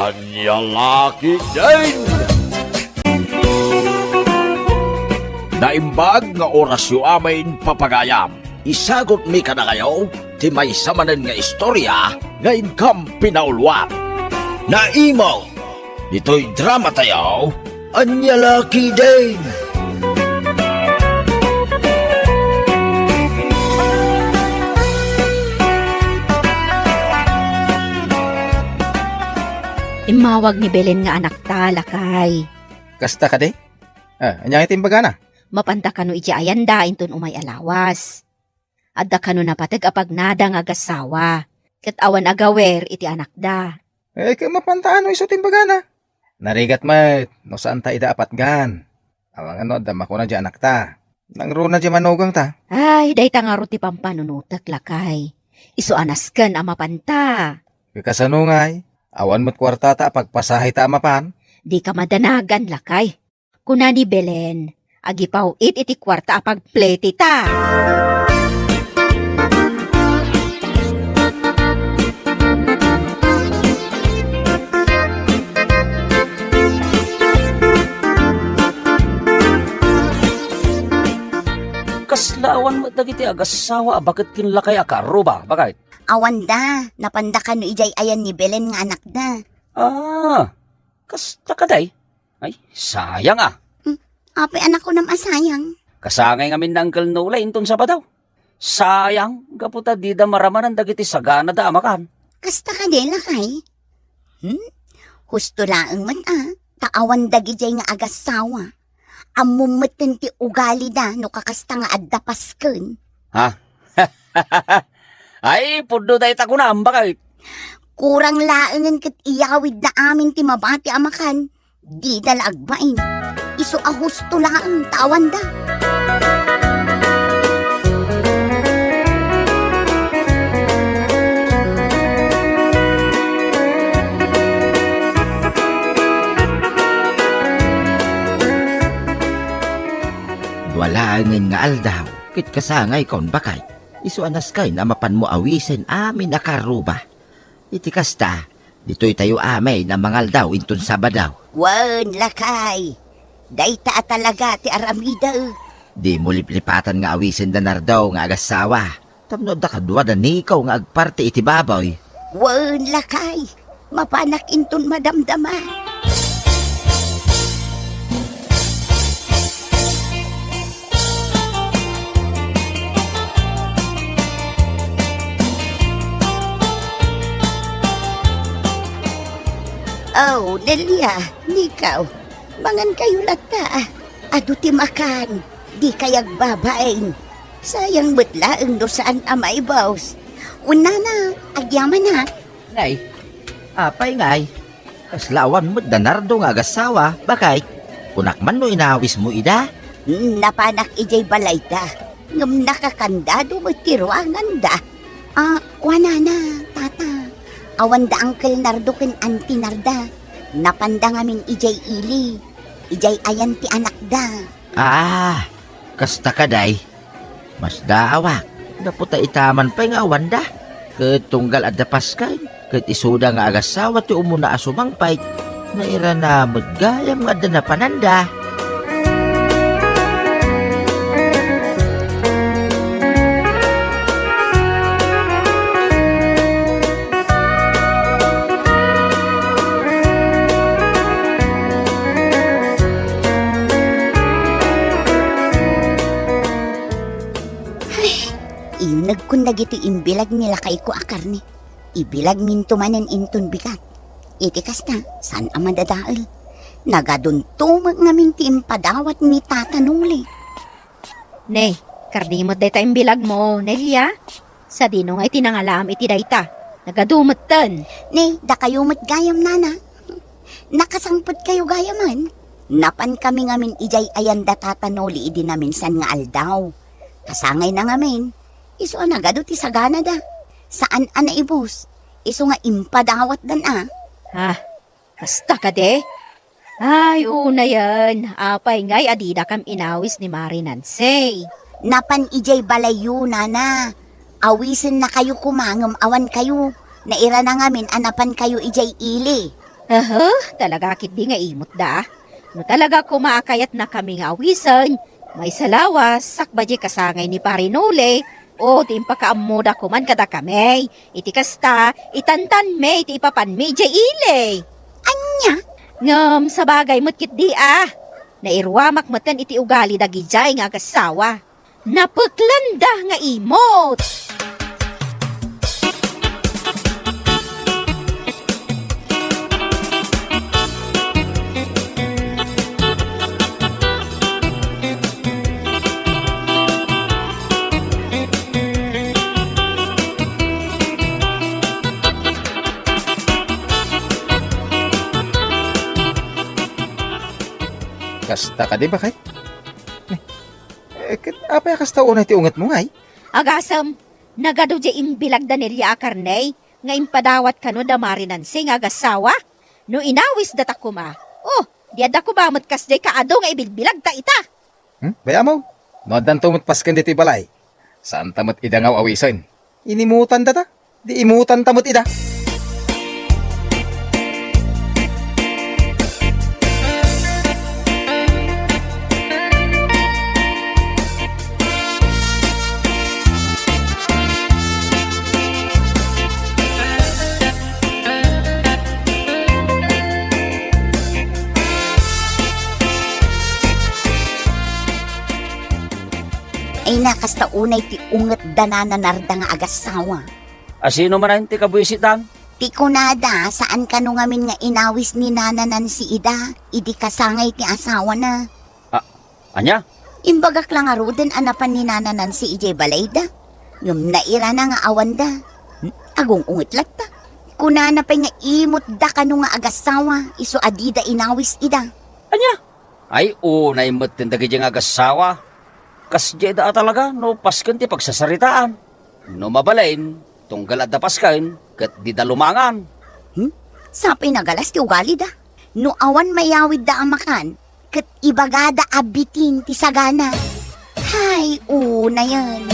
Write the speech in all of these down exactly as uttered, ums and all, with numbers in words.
Ania la ketdin? Naimbag nga orasyo amin, papagayam. Isagutmi kadakayo ti maysa manen nga istoria nga inkam pinauluan. Naimong ditoy dramatayo, Ania la ketdin? Immawag ni Belen nga anakta, lakay. Kasta kadi? Ah, ania ti imbagana? Mapanta kano idiay ayanda inton umay a lawas? Adda kano napateg a pagnada nga agassawa, ket awan a gawer iti anakda? Eh, ket mapanta no isu ti imbagana? Narigat met no saanta ida a patgan. Amangan no adda makuna diay anakta. Nangruna diay manugangta. Ay, dayta ngarud ti pampanunotek, lakay. Isu a nasken a mapanta. Ket kasano ngay? Awan met kuartata a pagpasaheta a mapan? Dika madanagan, lakay. Kuna ni Belen, agipaw-it iti kuarta a pagpleteta. Kasla awan met dagiti agassawa a baket ken lakay a karruba, bakay? Awanda, napanda kano idiay ayan ni Belen nga anakda. Ah, kasta kadi? Ay, sayang a. Hmm, apay a nakunam a sayang? Kasangay ngamin ni Uncle Noli inton Sabado. Sayang, gapu ta dida maramanan dagiti saganada a makan. Kasta kadi, lakay? Hmm? Husto laeng met a, ta awan dagidiay nga agassawa. Ammom metten ti ugalida no kakasta nga adda pasken. Ha? Ay, pudno dayta kunam, bakay? Kurang laengen ket iyawidda amin ti mabati a makan. Dida la agbain. Isu a husto laeng ta awanda. Dua laengen nga aldaw, ket kasangayko, bakay. Isu a nasken a mapanmo awisen amin a karruba. Iti kasta, ditoytayo amin a mangaldaw inton Sabado. Wen, lakay, dayta a talaga ti aramidek. Dimo liplipatan nga awisen da Nardo nga agassawa, tapno adda kadua da Nico nga agparti iti baboy. Wen, lakay, mapanak inton madamdama. Oh, Nelia, Nico, mangankayo latta. Adu ti makan, dikay agbabain. Sayang met laeng no saan a maibus. Unana, agyamanak. Nay, apay ngay? Kasla awan met da Nardo nga agassawa, bakay? Kunak man no inawismo ida? Hmm, napanak idiay balayda. Ngem nakakandado met ti ruanganda. Ah, kuanana, tata. Awan da Uncle Nardo ken Auntie Narda. Napanda ngamin idiay ili. Idiay ayan ti anakda. Ah, kasta kadi? Masdaawak, gapu ta itaman pay nga awanda. Ket tunggal adda pasken, ket isuda nga agassawa ti umuna a sumangpet, nairana met gayam nga adda napananda. Ay, inegkon dagiti imbilag ni lakayko a karne. Ibilagminto manen inton bigat. Iti kasta, saan a madadael. Nagadunto met ngamin ti impadawat ni Tata Noli. Ne, karne met dayta imbilagmo, Nelia? Sadino nga iti nangalaam iti dayta? Nagadu metten. Ne, dakayo met gayam, nana. Nakasangpetkayo gayamen. Napankami ngamin idiay ayanda Tata Noli idi naminsan nga aldaw. Kasangayna ngamin, isu a nagadu ti saganada. Saan a naibus. Isu nga impadawatdan a. Ah, kasta kadi? Ay, unayen, apay ngay a didakam inawis ni Mari Nancy? Napan idiay balayyo, nana. Awisennakayo koma ngem awankayo. Nairana ngamin a napankayo idiay ili. Aha, talaga ketdi nga imutda. No talaga koma a kayatnakami nga awisen, maysa lawas, sakbay diay kasangay ni Pare Noli, o ti impakaammoda koman kadakami. Iti kasta, itantanmi ti ipapanmi idiay ili. Ania? Ngem sabagay met ketdi a. Nairuamak metten iti ugali dagidiay nga agassawa. Napeklanda nga imot. Kasta kadi, baket? Eh, ket apay a kasta unay ti ungetmo, ngay? Agasem, nagadu diay imbilag da Nelia a karne nga impadawat kano da Mare Nancy nga agassawa? No inawisdata koma, oh, di adda koma met kasdiay kaadu nga ibilbilagta ita. Hmm? Bay-am, no addanto met pasken ditoy balay, saanta met ida nga awisen. Inimutandata. Di imutanta met ida. Ay na, kasta unay ti unget da Nana Narda nga agassawa. A, sino manen ti kabuisitan? Ti kunada, saan kano ngamin nga inawis ni Nana Nancy ida, idi kasangay ti asawana. A, ania? Imbagak la ngaruden a napan ni Nana Nancy idiay balayda. Ngem nairana nga awanda. Hmm? Agung-unget latta. Kunana pay nga imutda kano nga agassawa, isu a dida inawis ida. Ania? Ay, unay metten dagiti nga agassawa. Kasdiay da a talaga no pasken ti pagsasaritaan. No mabalin, tunggal adda pasken, ket dida lumangan. Hmm? Sapay nagalas ti ugalida. No awan mayawidda a makan, ket ibagada a bitin ti sagana. Hay, unayen.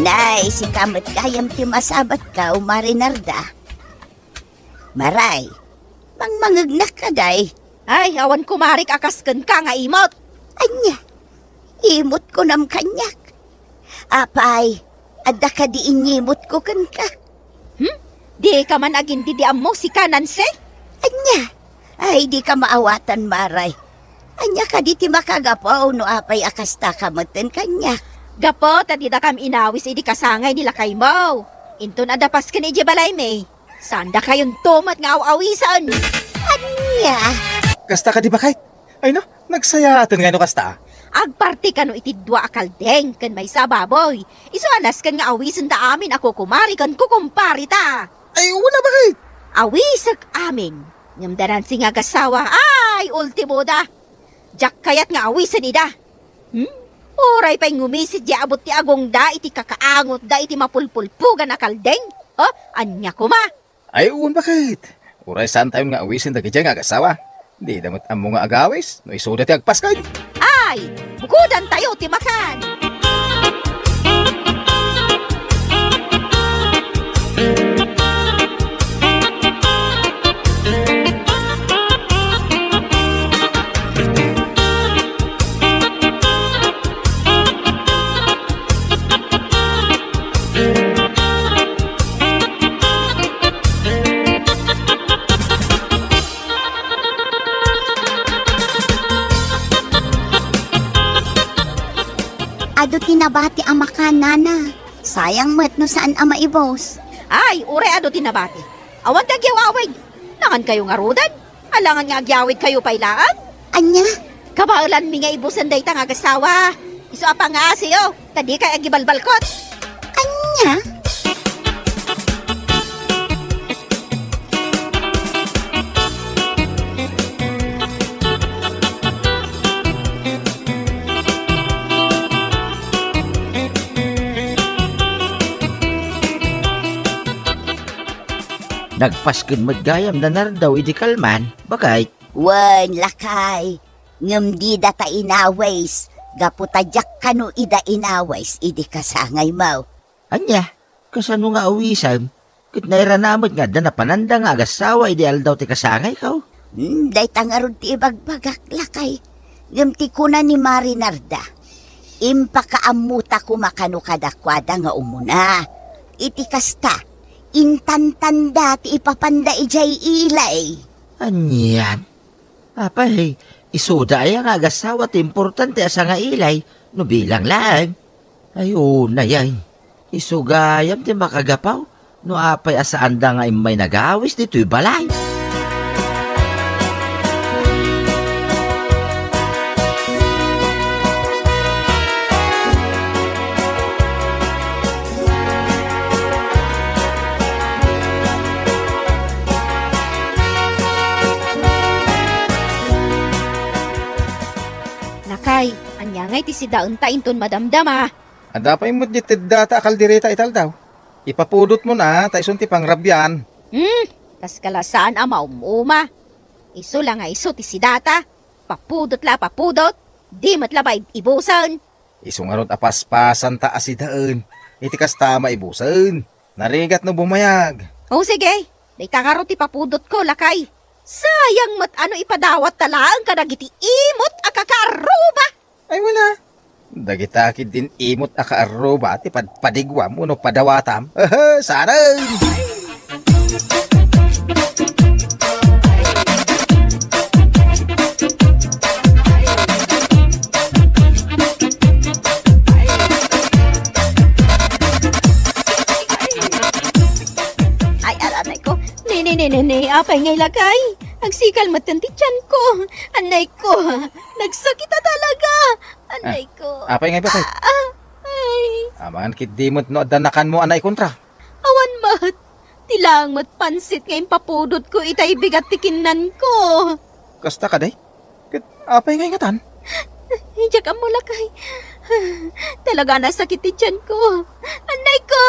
Nay, sika met gayam ti masabatka, Mare Narda. Maray, mangmangegnak kadi. Ay, awan kumarik a kas kenka nga imot. Ania? Imot kunam kaniak? Apay, adda kadi inyimotko kenka? Hmm? Dika man agindi ti ammo, sika, Nancy? Ania? Ay, dika maawatan, Maray. Ania kadi ti makagapu no apay a kastaka metten kaniak? Gapu ta didakam inawis idi kasangay ni lakaymo. Inton adda pasken idiay balaymi, saandakayonto met nga aw-awisen. Ania? Kasta kadi, baket? Ay na, nagsayaaten nga no kasta. Agparti kano iti dua a kaldeng ken maysa a baboy. Isu a nasken nga awisenda amin a kukumari ken kukumpareta. Ay, una, baket? Awisek amin. Ngem da Nancy nga agassawa, ay, ultimoda. Diak kayat nga awisen ida. Hmm? Uray pay ngumisit diay abut ti agongda iti kakaangotda iti mapulpulpugan a kaldeng. Oh, ania koma? Ay, wen, baket? Uray saantayon nga awisen dagidiay nga agassawa. Dida met ammo nga agawis no isuda ti agpasken. Ay, bukodantayo ti makan. Adu ti nabati a makan, nana. Sayang met no saan a maibus. Ay, uray adu ti nabati. Awan ti agyawawid. Nangankayo ngaruden. Alangan nga agyawidkayo pay laeng. Ania? Kabaelanmi nga ibusen dayta nga agassawa. Isu a pangaasiyo, ta dikay agibalbalkot. Ania? Nagpasken met gayam da Nardaw idi kalman, baket? Wen, lakay. Ngem dida ta inawis, gapu ta diak kano ida inawis idi kasangaymo. Ania? Kasano nga awisem? Ket nairana met nga adda napananda nga agassawa idi aldaw ti kasangayko? Hmm, dayta ngarud ti ibagbagak, lakay. Ngem ti kuna ni Mari Narda, impakaammota koma kano kadakuada nga umuna. Iti kasta, intantanda ti ipapanda idiay ilay. Anian? Apay, isuda aya nga agassawa ti importante a sangailay no bilang laeng? Ay, unay ay. Isu gayam ti makagapu no apay a saanda nga immay nagawis ditoy balay. Lakay, ania ngay ti sidaenta inton madamdama? Adda pay met di teddata a kaldereta ita aldaw. Ipapudotmon a, ta isun ti pangrabian. Hmm, kas ka la saan a maum-uma. Isu la nga isu ti sidata. Papudot la, papudot. Di met labayo ibusen. Isu ngarud a paspasanta a sidaen. Iti kasta maibusen. Narigat no bumayag. O, sige. Dayta ngarud ti papudotko, lakay. Sayang met a no ipadawatta laeng kadagiti imot a kakaarruba. Ay, wala. Dagita ketdin imot a kaarruba ti padpadiguam wenno padawatam. Saan? Ay, aranay ko. Ni, ni, ni, ni, ni, apay ngay lakay? Agsikal met ti tianko. Anay ko. Nagsakit a talaga. Anay ko. Apay ngay, bakit? Ah, ah, ay. Amangan ketdi met no adda nakanmo a naikontra. Awan met. Ti laeng met pansit nga impapudotko itay bigat ti kinnanko. Kasta kadi? Ket apay ngay ngatan? Diak ammo lakay. Talaga a nasakit ti tianko. Anay ko!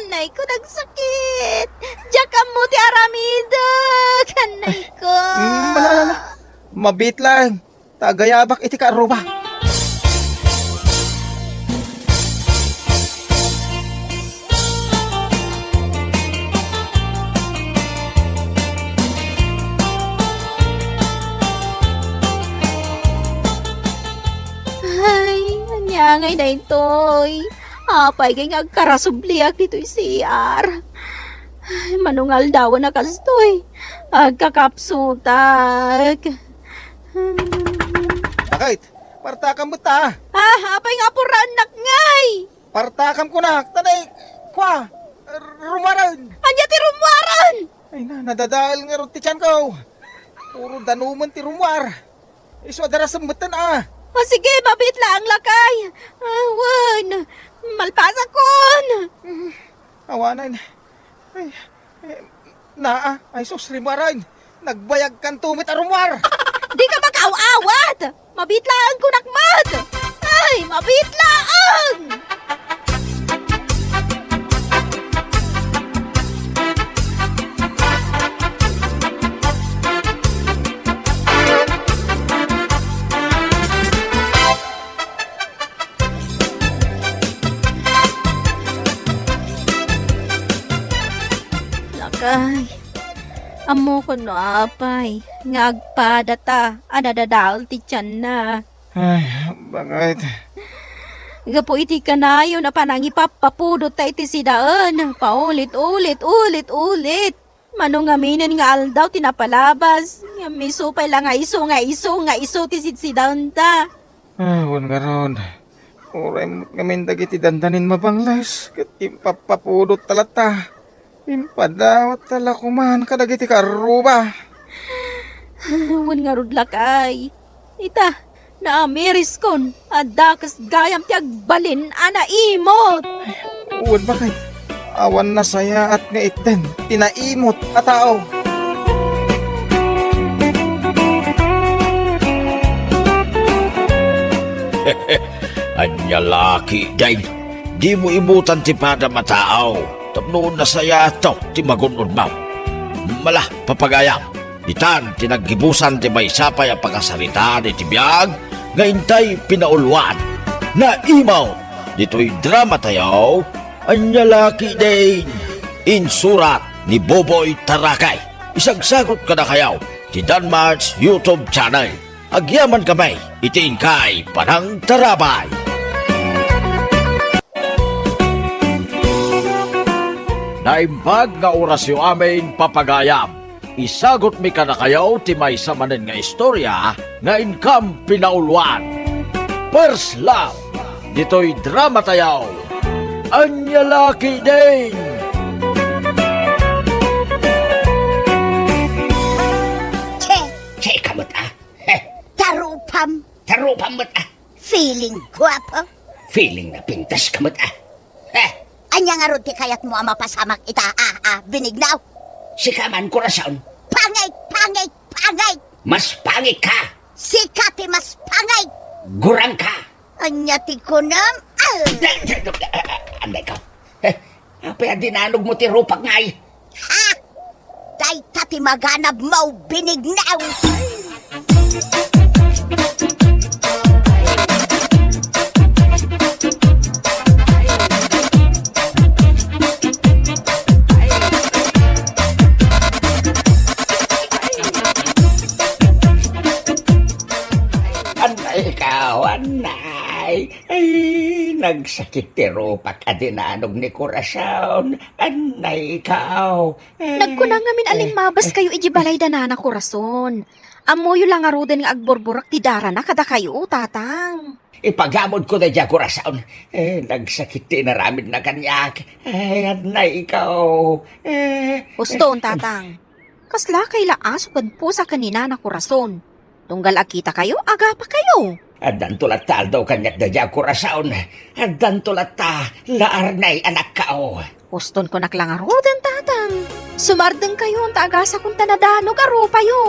Anay ko, nagsakit! Diak ammo ti aramidek! Anay ko! Mm, ala, ala, ala. Mabiit laeng. Ta agayabak iti kaarruba. Ay, ania ngay daytoy? Apay ngay nga agkarasubliak ditoy C R? Ay, mano nga aldawen a kastoy? Agkakapsutak. Bakit? Partakam met ta. Ah, apay nga apuraennak ngay? Partakam kunak, ta nay, kua, rummuaren. Ania ti rummuaren? Ay na, nadadael ngarud ti tianko. Puro danumen ti rummuar. Isu a darasem metten a. Ah, sige, mabiit laeng lakay. Ah, wen, malpasakon. Mm, awanen. Ay, eh, naa, ay sus, rimmuaren. Nagbayagkanto met a rummuar. Dika makaaw-awat! Mabiit laeng kunak met! Ay, mabiit laeng! Lakay, ammokon no apay nga agpadata a nadadael ti tianna. Ay, bakit? Gapu iti kanayon a panangipappapudot ta iti sidaen, paulit-ulit, ulit-ulit. Mano ngaminen nga aldaw ti napalabas, ngem isu pay la nga isu, nga isu, nga isu ti sidsidaenta. Ah, wen ngarud, uray met ngamin dagiti dandanin mabangles, ket impappapudot ta latta. Impadawat ta la koman kadagiti kaarruba. Wen ngarud lakay. Ita, naamiriskon, adda kas gayam ti agbalin a naimot. Wen bakay, awan nasayaat nga itden ti naimot a tao. Ania la ketdin? Dimo imutan ti padam a tao tapno nasayaatto ti magun-odmo. Mala, papagayam. Ditan ti naggibusan ti maysa pay a pakasaritaan iti biag nga intay pinauluan. Naimaw ditoy drama tayo, Ania la ketdin. Insurat ni Boboy Tarakay. Isagsagut kadakayo ti Danmars YouTube channel. Agyaman kami iti inkay panangtarabay. Naimbag nga orasyo amin, papagayam. Isagutmi kadakayo ti maysa manen nga istorya nga inkam pinauluan. First love, ditoy drama tayo. Ania la ketdin. Che! Che ka met, ah. Heh. Tarupam. Tarupam met, ah. Feeling guapo. Feeling na pintas ka met, ah. Heh. Ania ngarud ti kayatmo a mapasamak ita, ah, ah, Benigno? Sika man, Corazon. Pangit, pangit, pangit! Mas pangit ka! Sika ti mas pangit! Gurang ka! Ania ti kunam? Ah! Anday ka. Eh, apay a dinanogmo ti rupak ngay? Ha? Dayta ti maganabmo, Benigno! Anay ikaw, anay. Ay, nagsakit ti rupak a dinanog ni Corazon. Anay ikaw. Nagkuna ngamin a limmabas kayo iti balay da Nana Corazon. Ammoyo la ngaruden nga agburburek ti darana kadakayo, Tatang. Ipagamodko daydiay a Corazon. Eh, nagsakit ti inaramidna kaniak. Eh, adna ikaw. Eh, Uston, Tatang. Kasla kay laaso ken pusa ken ni Nana Corazon. Tunggal agkita kayo, agapa kayo. Addanto latta aldaw kaniak daydiay a Corazon. Addanto latta, laarnay, anakko. Uston ko nak la ngaruden, Tatang. Sumardeng kayo, ta agasakon ta nadanog a rupayo.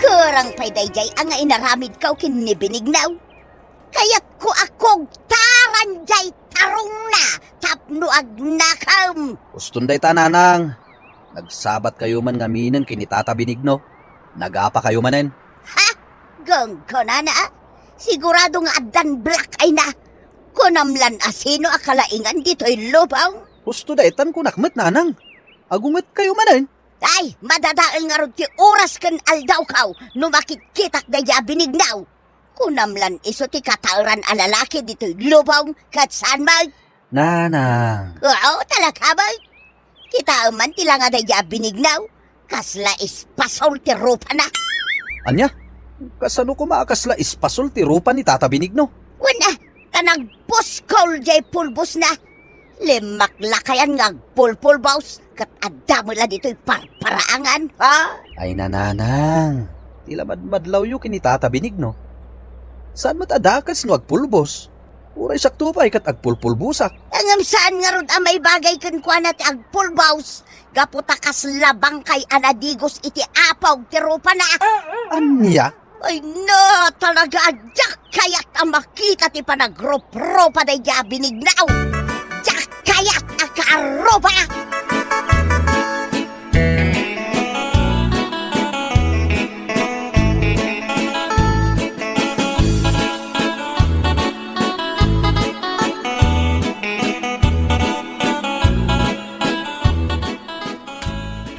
Kurang pay daydiay a nga inaramidko ken ni Benigno. Kayatko a kugtaran jay tarongna tapno agnakem. Uston dayta, Nanang. Nagsabat kayo man ngaminen ken ni Tata Benigno. Nagapa kayo manen. Ha? Gangganana, ah. Sigurado nga addan black eye na. Kunam lan a sino a kalaingan ditoy lubong? Usto daytan kunak met, Nanang. Agunget kayo manen. Ay, madadael ngarud ti oras ken aldawko no makitkitak daydiay a Benigno. Kunam lan isu ti kataeran a lalaki ditoy lubong ket saan met? Nanang. Oo, talaga met. Kitaem man ti langa daydiay a Benigno. Kasla espasol ti rupana. Ania? Kasano koma a kasla espasol ti rupa ni Tata Benigno? Wen, ah, ta nagpuskol jay pulbosna. Limmaklakayan nga agpulpulbos, ket adda met la ditoy parparaangan, ha? Ay, Nanang, ti la madmadlawyo ken ni Tata Benigno. Saan met a dakes no agpulbos? Uray sakto pay ket agpulpulbosak. Ngem saan ngarud a maibagay kenkuana ti agpulbos, gapu ta kasla bangkay a nadigos iti apog ti rupana. Ania? Ay, no, talaga, diak kayat a makita ti panagrupropa daydiay a Benigno. Diak kayat a kaarupa.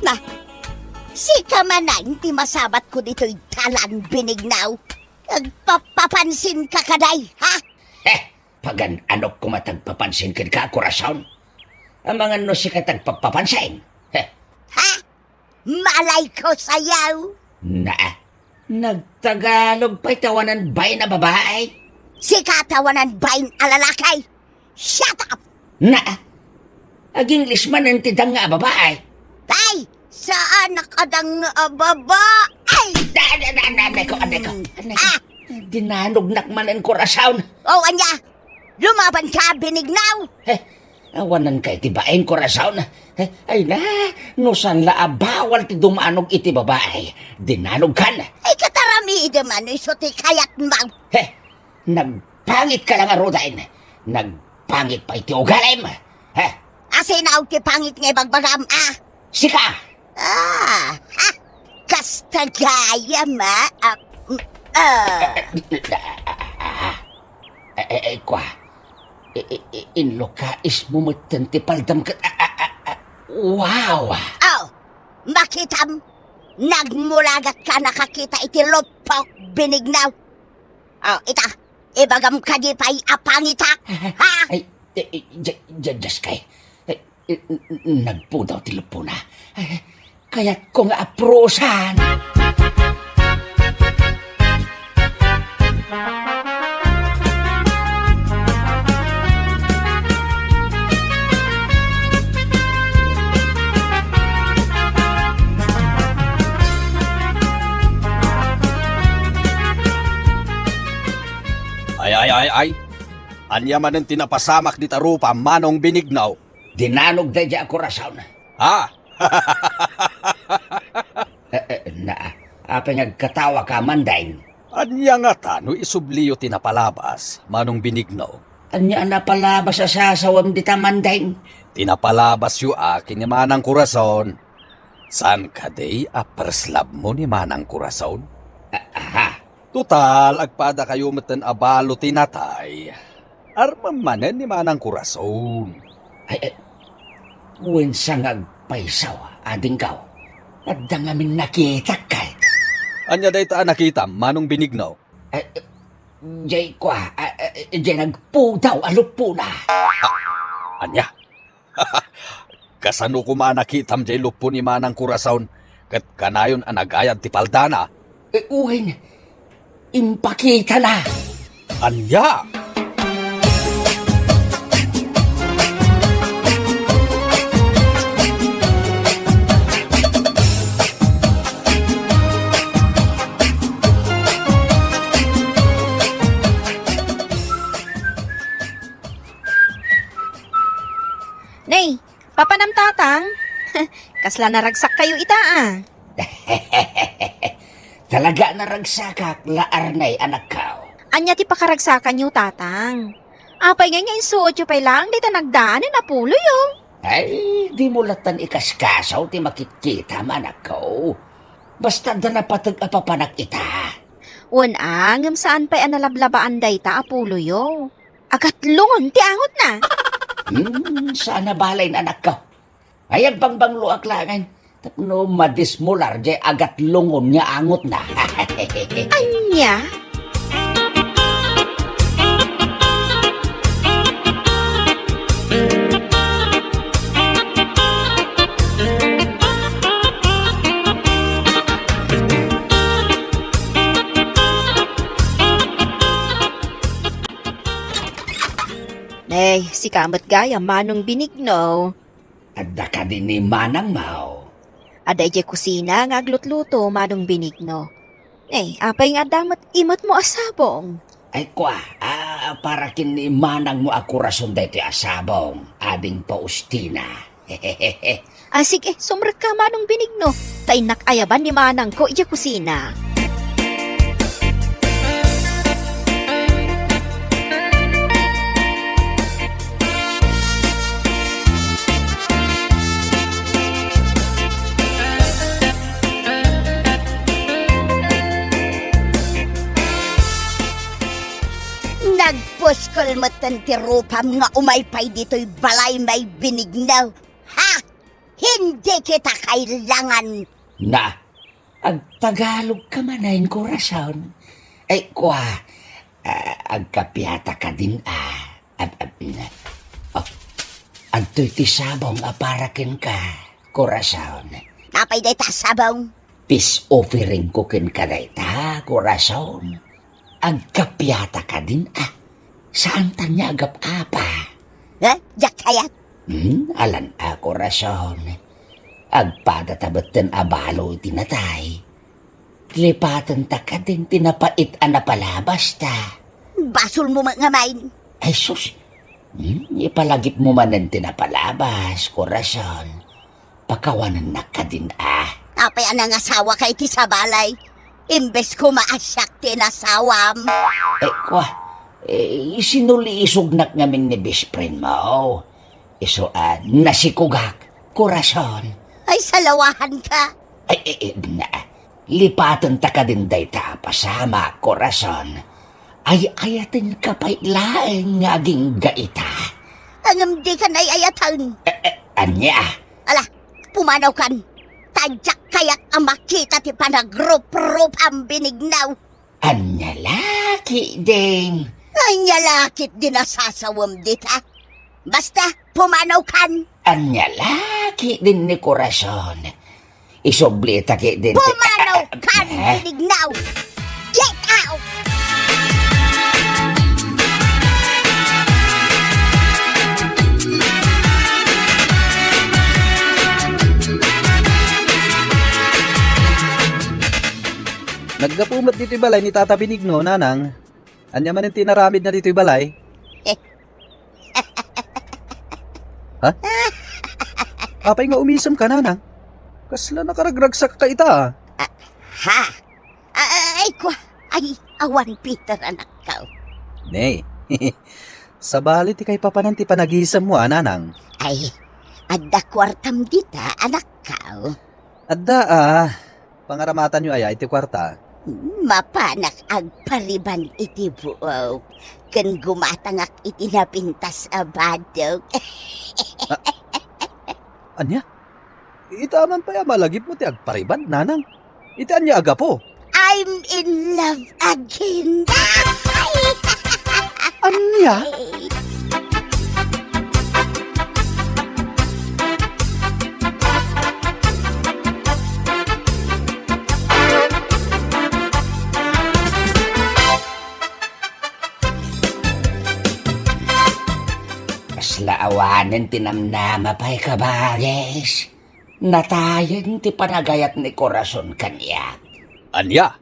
Na, sika manen ti masabatko ditoy dalan, Benigno. Agpapapansinka kadi, ha? Heh, pagan-anok koma ti agpapansin kenka, Corazon. Amangan no sika ti agpapapansin. Heh. Ha? Malayko sayo. Naa, nagtagalog pay ti awanan bain a babai. Sika ti awanan bain a lalaki. Shut up! Naa, ag-English manen ti danga a babai. Ay, saan a kadanga a babai? Da, da, da, da, aneko, aneko, aneko. Ah! Dinanognak manen, Corazon. O, ania? Lumabanka, Benigno? Heh, Awanen kay ti bain, korason. Eh, ay na, no saan la a bawal ti dumanog iti babai, dinanogkan. Ay, katarami idi mano isu ti kayatmo. He, nagpangit ka lang, Arudain. Nagpangit pay ti ugalim. He. Asino ti pangit nga ibagbagam, a? Sika! Ah, ha? Kasta gayam, a? Ah, mm, ah. Eh, eh, eh, kua. I-, i-, i-, inlukais mo metten ti paldam ket, ah, ah, ah, ah, wow! Oh, makitam, nagmulagat ka nakakita iti luppok, Benigno. Oh, ita, ibagam kadi pay a pangitak, ha? Ay, eh, eh, ja-, ja-, Dios kay. Eh, eh, n-, n-, nagpudaw ti luppona. Eh, kayatko nga aprusan. Ay, ay, ay, ay. Ania manen ti napasamak dita rupa, Manong Benigno? Dinanog daydiay a korason. Ha? Eh, eh, na, apay nga agkatawa ka, Mandeng? Ania ngata no isubliyo ti napalabas, Manong Benigno? Ania a napalabas a sasawem dita, Mandeng? Ti napalabasyo a ken ni Manang Corazon. Saan kadi a first love mo ni Manang Corazon? A-, aha. Total, agpadakayo metten a balo ti natay. Armem manen ni Manang Corazon. Ay, ay, wen sa nga agpayso, adingko. Adda ngamin nakitak kay. Ania dayta a nakitam, Manong Benigno? Ay, jay kua, a, a, jay nagpudaw a luppona. Ania? Kasano koma a nakitam jay luppo ni Manang Corazon ket kanayon a nagayad ti paldana? Eh, wen, impakitana. Ania? Nay, papanam, Tatang? Kasla naragsakkayo ita, a? Talaga a naragsakak, laarnay, anakko. Ania ti pakaragsakanyo, Tatang? Apay ngay nga insuotyo pay laeng dayta nagdaanen a puloyo? Ay, dimo lattan ikaskaso ti makitkitam, anakko. Basta adda napateg a papanak ita. Wen a, ngem saan pay a nalablabaan dayta a puloyo. Agatlongen ti angotna. Hmm, saan a balayen, anakko. Ay, agbangbangloak laengen tapno madismular jay agatlongen nga angotna. Ania? Nay, sika met gayam, Manong Benigno. Adda kadi ni manangmo? Adda idiay kusina nga aglutluto, Manong Benigno. Eh, apay nga adda met imetmo a sabong? Ay, kua, a, para ken ni manangmo a Corazon daytoy a sabong, Ading Faustina. A, sige, sumrekka, Manong Benigno, ta innak ayaban ni manangko idiay kusina. Nagpuskel metten ti rupam nga umay pay ditoy balay, Manong Benigno. Ha? Hindi kita kailangan. Na, agtagalog ka manen, Corazon. Ay, kua, a, agkapiata kadin, a. Ag-, ag-, oh, adtoy ti sabong a para kenka, Corazon. Apay dayta a sabong? Peace offering ko kenka dayta, Corazon. Agkapiata kadin, a. Saanta nga agap-apa. Ha? Diak kayat. Hmm, alan a, Corazon. Agpadata metten a balo iti natay. Lipatenta kadin ti napait a napalabasta. Basolmo met ngamin. Ay, sus. Hmm, ipalagipmo manen ti napalabas, Corazon. Pakawanennak kadin a. Apay a nangasawaka iti sabali? Imbes koma a siak ti inasawam. Eh, kwa, eh, sinulisognak ngamin ni best friend mo. Isu a nasikogak, Corazon. Ay, salawahanka. Ay, eh, eh, na. Lipatenta kadin dayta a pasamak, Corazon. Ay-ayatenka pay laeng nga agingga ita. Ngem dika ay-ayaten. Eh, eh, ania? Ala, pumanawkan. Ta diak kayat a makita ti panagruprupam, Benigno. Ania la ketdin? Ania la ketdin a sasawem dita? Basta, pumanawkan. Ania la ketdin ni Corazon? Isublita ketdin ti... Pumanawkan, eh? Benigno! Get out! Naggapu met ditoy balay ni Tata Benigno, Nanang. Ania manen ti inaramidna ditoy balay? Ha? Apay nga umisemka, Nanang? Kasla nakaragragsakka ita, a. Ah, ha? Ah, ay, kwa. Ay, awan, Peter, anakko. Ne. Sabali ti kaipapanan ti panagisemmo, a, Nanang? Ay, adda kuartam dita, anakko. Adda, a. Pangaramatanyo aya iti kuarta? Mapanak agpariban iti buok, ken gumatangak iti napintas a badok. A-, ania? Ita man pay a malagipmo ti agpariban, Nanang? Iti ania a gapu? I'm in love again. Ania? Kasla awanen ti namnama pay, kabagis. Natayen ti panagayat ni Corazon kaniak. Ania?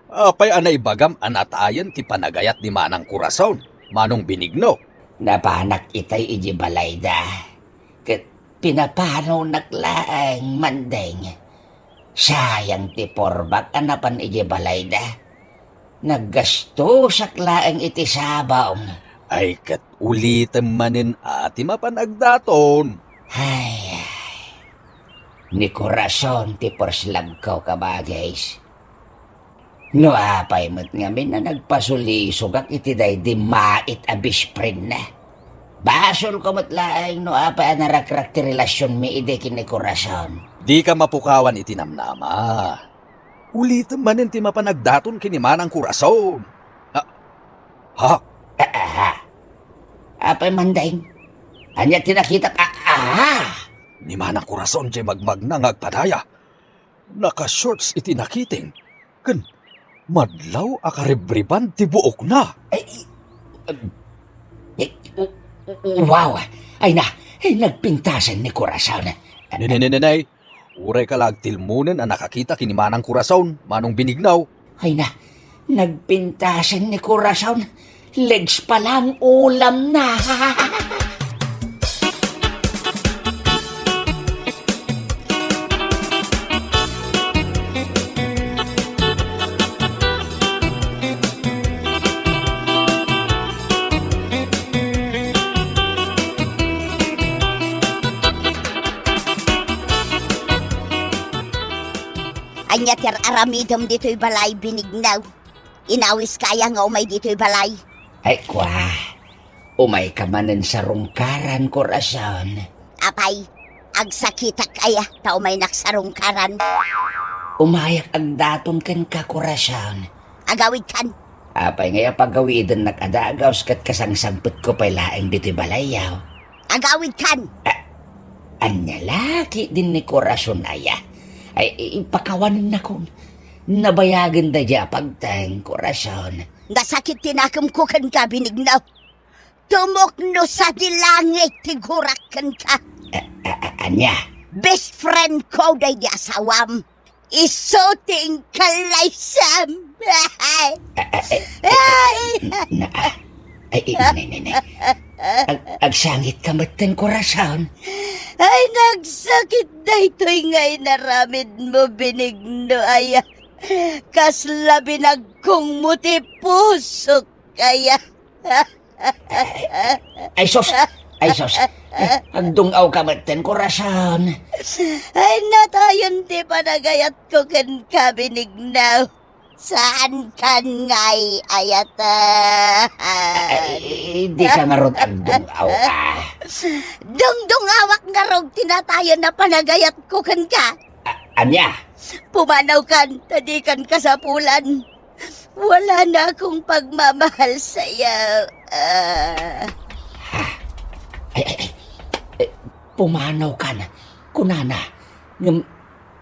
Apay a naibagam a natayen ti panagayat ni Manang Corazon, Manong Benigno? Napanak itay idiay balayda. Ket pinapanawnak laeng, Mandeng. Sayang ti purbak a napan idiay balayda. Naggastosak laeng iti sabong. Ay, ket ulitem manen a ti mapan agdaton. Ay, ay. Ni Corazon ti first love ko, kabagis. No apay met ngamin a nagpasulisogak iti daydi mait a best friend na. Basolko met laeng no apay a narakrak ti relasionmi idi ken ni Corazon. Dika mapukawan iti namnama. Ulitem manen ti mapan agdaton ken ni Manang Corazon. Ha? Ha? Ah, aha. Apay, Mandeng? Ania ti nakitak? Ah, aha. Ni Manang Corazon diay magmagna nga agpadaya. Naka-shorts iti nakiting, ken madlaw a karibriban ti buokna. Ay, ay, ay, u-, u-, wow! Ay na, ay, nagpintasen ni Corazon. Ne, ne, ne, ne, ne. Uray ka la agtilmonen a nakakita ken ni Manang Corazon, Manong Benigno. Ay na, nagpintasen ni Corazon. Legs pa lang ulam na. Ania ti ar-aramidem ditoy balay, Benigno? Inawiska aya nga umay ditoy balay? Ay, kwa. Umayka manen sarungkaran, Corazon. Apay, agsakitak aya ta umaynak sarungkaran? Umayak agdaton kenka, Corazon. Agawidkan. Apay ngay a pagawidennak a dagus ket kasangsangpetko pay laeng ditoy balayyo? Agawidkan. A-, ania la ketdin ni Corazon aya? Ay, i-, ipakawanennakon. Nabayagen daydiay a pagteng, Corazon. Nasakit ti nakemko kenka, Benigno. Tumukno sadi langit ti gurak kenka. A-, a-, a-, ania? Best friend ko daydi asawam. Isu ti inkalaysam. A-, a-, a-, a-, na, a-, ay, ay, nay, nay, nay. Ag-, agsangitka metten, Corazon. Ay, nagsakit daytoy nga inaramidmo, Benigno, aya. Kasla binagkongmo ti pusok, aya. Ay, sus! Ay, sus! Ay, agdung-awka metten, Corazon. Ay, natayon ti panagayatko kenka, Benigno. Saankan nga ay-ayatan? Ay, dika ngarud agdung-aw, ah. Dungdung-awak ngarud ti natayon a panagayatko kenka. A-, ania? Pumanawkan, ta dikan kasapulan. Wala na akong pagmamahal sa'yo. Ah. Ha? Ay, ay, ay. Eh, pumanawkan, kunana. Ngem,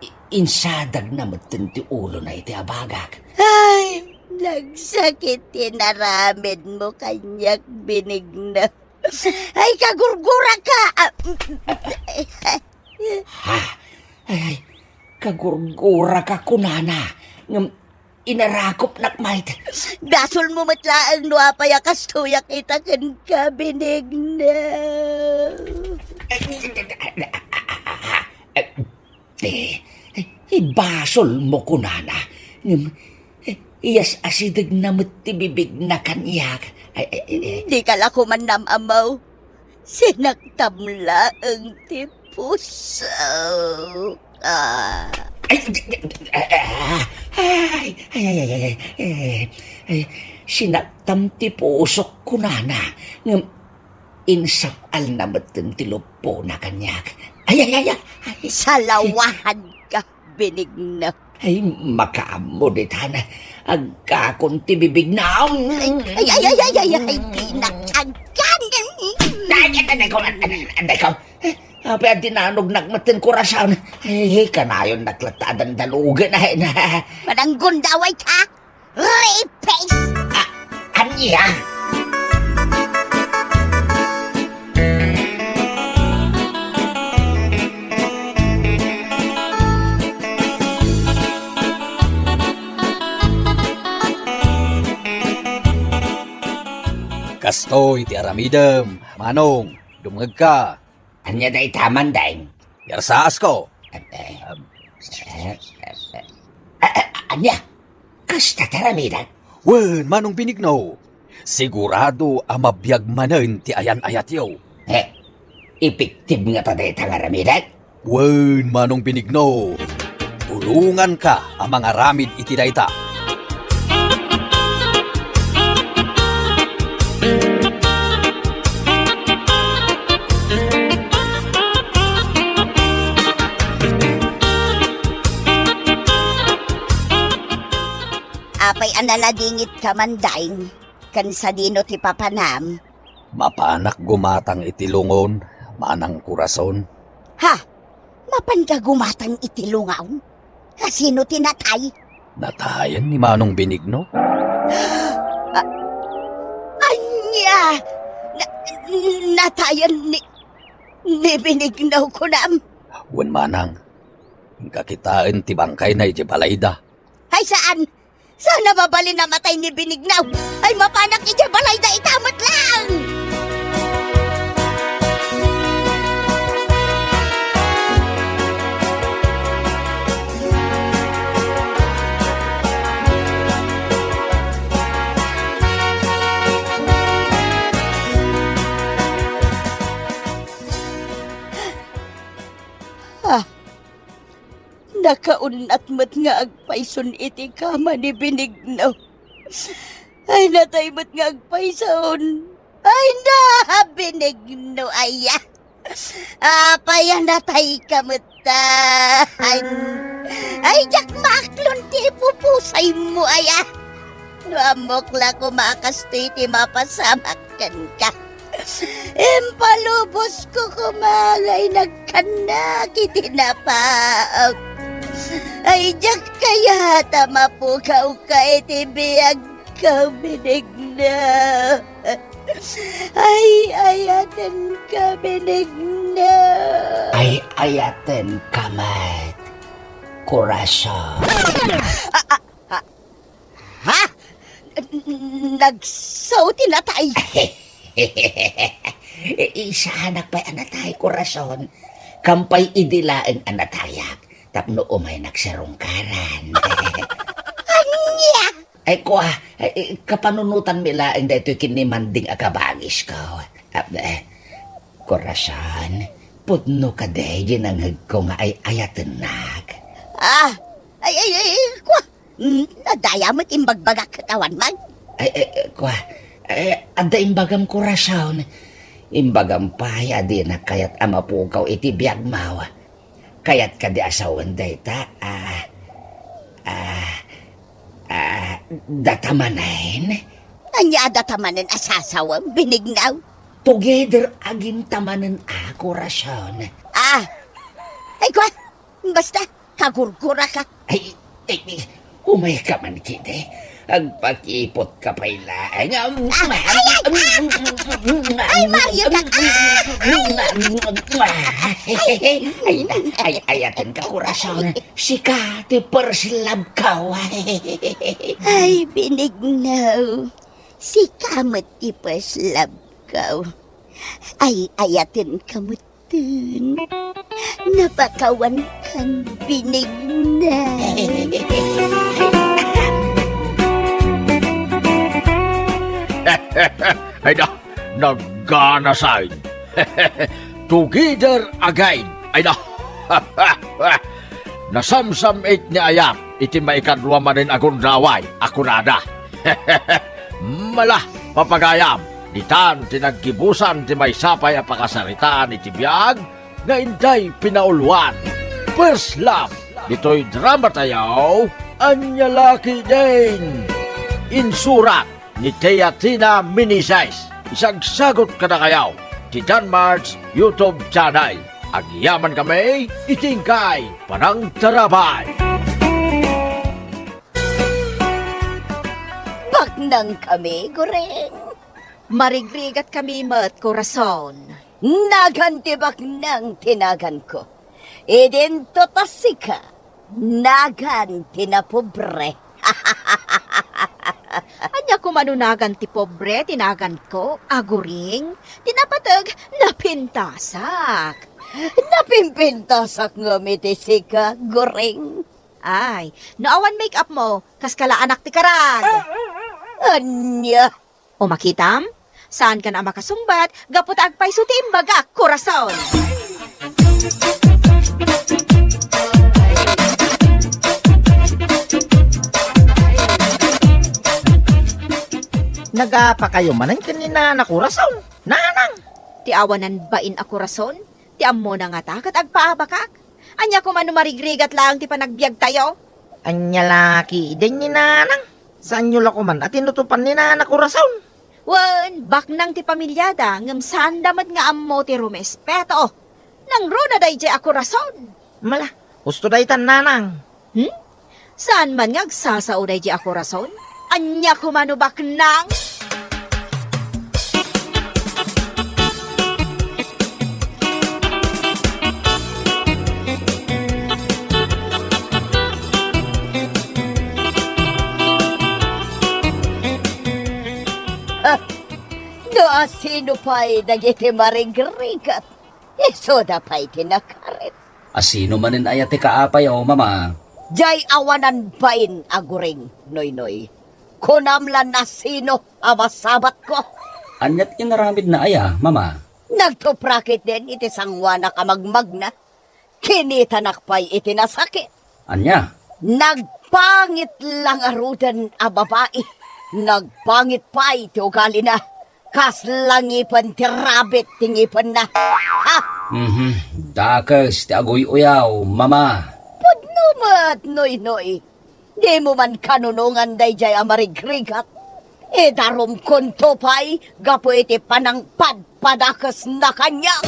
i-, insadagna metten ti ulona iti abagak. Ay, nagsakit ti naramidmo kaniak, Benigno. Ay, kagurguraka! Ah, Ha? Ay, ay, kagurguraka kunana. Ngem inarakupnak met. Basolmo met laeng no apay a kastoyak ita kenka, Benigno. Eh, ibasolmo kunana. Ngem, eh, iyas-asidegna met ti bibigna kaniak. Ay, ay, ay, ay. Dika la koma nam-ammo. Sinaktam laeng ti puso. Ah. Ay, ay, ay, ay, ay, ay, ay, ay, ay, ay, sinaktam ti pusok kunana, ngem insap-alna metten ti luppona kaniak. Ay, ay, ay, ay, ay. Salawahanka, Benigno. Ay, makaammo ditan. Agkakon ti bibigna. Ay, ay, ay, ay, ay, ay, ay, di nagtagkan. Ay, ay, ay, ay, ay, ay, ay, ay, ay. Eh, apay a dinanognak metten, Corazon. Ay, kanayonnak latta a dandalugen, ay, na. Mananggundaway ka? Rapist! Ah, ania? Kastoy ti aramidem, Manong. Dumngegka. Ania dayta, Manong? Piarsaasko. Eh, eh, eh, eh, eh, ania? Kasta ti aramidek? Wen, Manong Benigno. Sigurado a mabiag manen ti ayan-ayatyo. Eh, epektib ngata dayta nga aramidek? Wen, Manong Benigno. Tulonganka a mangaramid iti dayta. Apay a naladingitka man, Ding? Ken sadino ti papanam? Mapanak gumatang iti lungon, Manang Corazon. Ha? Mapanka gumatang iti lungon? Kasino ti natay? Natayen ni Manong Benigno. A-, ania? Na-, natayen ni, ni Benigno, kunam? Wen, Manang. Inka kitaen ti bangkayna idiay balayda. Ay, saan? Saan a mabalin a matay ni Benigno? Ay, mapanak idiay balayda ita met laeng! Ah, Nakaun-at met nga agpayson iti kama ni Benigno. Ay, natay met nga agpayson. Ay, na, Benigno, aya. Apay a natayka met ta. Ay, ay, diak maaklon ti ipupusaymo, aya. No ammok la koma a kastoy ti mapasamak kenka. Impalubosko koma nga inagkannak iti napaak. Ay, diak kayat a mapukawka iti biagko, Benigno. Ay, ayatenka, Benigno. Ay, ayatenka met, Corazon. Ah, ah, ah, Ha? N-, n-, nagsao ti natay? E, isanak pay a natay, korason. Kam pay idi laeng a natayak tapno umaynak sarungkaran. Ania? Ay, kua, ay, kapanunotanmi laeng daytoy ken ni Manding a kabangisko. Ah, eh, korason, pudno kadi diay nangngegko nga ay-ayatennak? Ah, ay, ay, ay, ay, kua, mm, nadaya met imbagbagak ket awan man. Ay, ay, ay, kua, ay, adda imbagam, korason. Imbagam pay a dinak kayat a mapukaw iti biagmo. Kayat kadi a sawen dayta, ah, ah, ah, data manen? Ania a data manen a sasawem, Benigno? Together again ta manen a, korason. Ah, ay, kua, basta, kagurguraka. Ay, ay, ay, umayka man kidi. Agpakipotka pay laeng. Ay, ay, ay, ay! Ay, Mario ka! Ay, ay, ay, ayatenka, korason. Sika ti first love ko. Ay, Benigno. Sika met ti first love ko. Ay, ayatenka met. Tin, napakawankan, Benigno. Ay da, nagganasay. Together again. Ay da. Nasamsam-it ni Ayat iti maikadua manen a gundaway a kunada. Mala, papagayam, ditan ti naggibusan ti maysa pay a pakasaritaan iti biag nga intay pinauluan. First Love, ditoy dramatayo, Ania La Ketdin. Insurat ni Teatina Meneses. Isagsagut kadakayo ti Danmart's YouTube channel. Agyamankami iti inkay panangtarabay. Baknangkami, Guring. Marigrigatkami met, korason. Nagan ti baknang ti naganko. Idinto ta sika, nagan ti napobre. Ania koma no nagan ti pobre ti naganko, Guring? Ti napateg, napintasak. Napimpintasak ngem iti sika, Guring. Ay, no awan make-up mo, kas kalaanak ti karag. Ania? O makitam? Saankan a makasungbat gapu ta agpayso ti imbagak, korason. Nagapakayo manen ken ni Nana, korason? Nanang! Ti awanan bain a korason, ti ammona ngata ket agpaabakak. Ania koma no marigrigat laeng ti panagbiagtayo? Ania la ketdin ni Nanang? Saanyo la koman a tinutopan ni Nana, korason? Wen, baknang ti pamiliada, ngem saanda met nga ammo ti rumespeto. Nangruna daydiay a korason. Mala, husto daytan, Nanang. Hmm? Saan man nga agsasao daydiay a korason? Ania koma no baknang? Ha? No asino pay dagiti marigrigat, isuda pay ti nakarit. Asino manen aya ti kaapayo, Mama? Diay awanan bain a Guring, Noynoy. Kunam la no asino a masabatko. Ania ti inaramidna aya, Mama? Nagtupra ketdin iti sangoanak a magmagna. Kinitanak pay iti nasakit. Ania? Nagpangit la ngaruden a babai. Nagpangit pay ti ugalina. Kasla ngipen ti rabbit ti ngipenna. Ha? Mhm. Dakes ti aguy-uyaw, Mama. Pudno met, Noynoy. Dimo man kanunongan daydiay a marigrigat. Idarumkonto pay gapu iti panangpadpadakesna kaniak.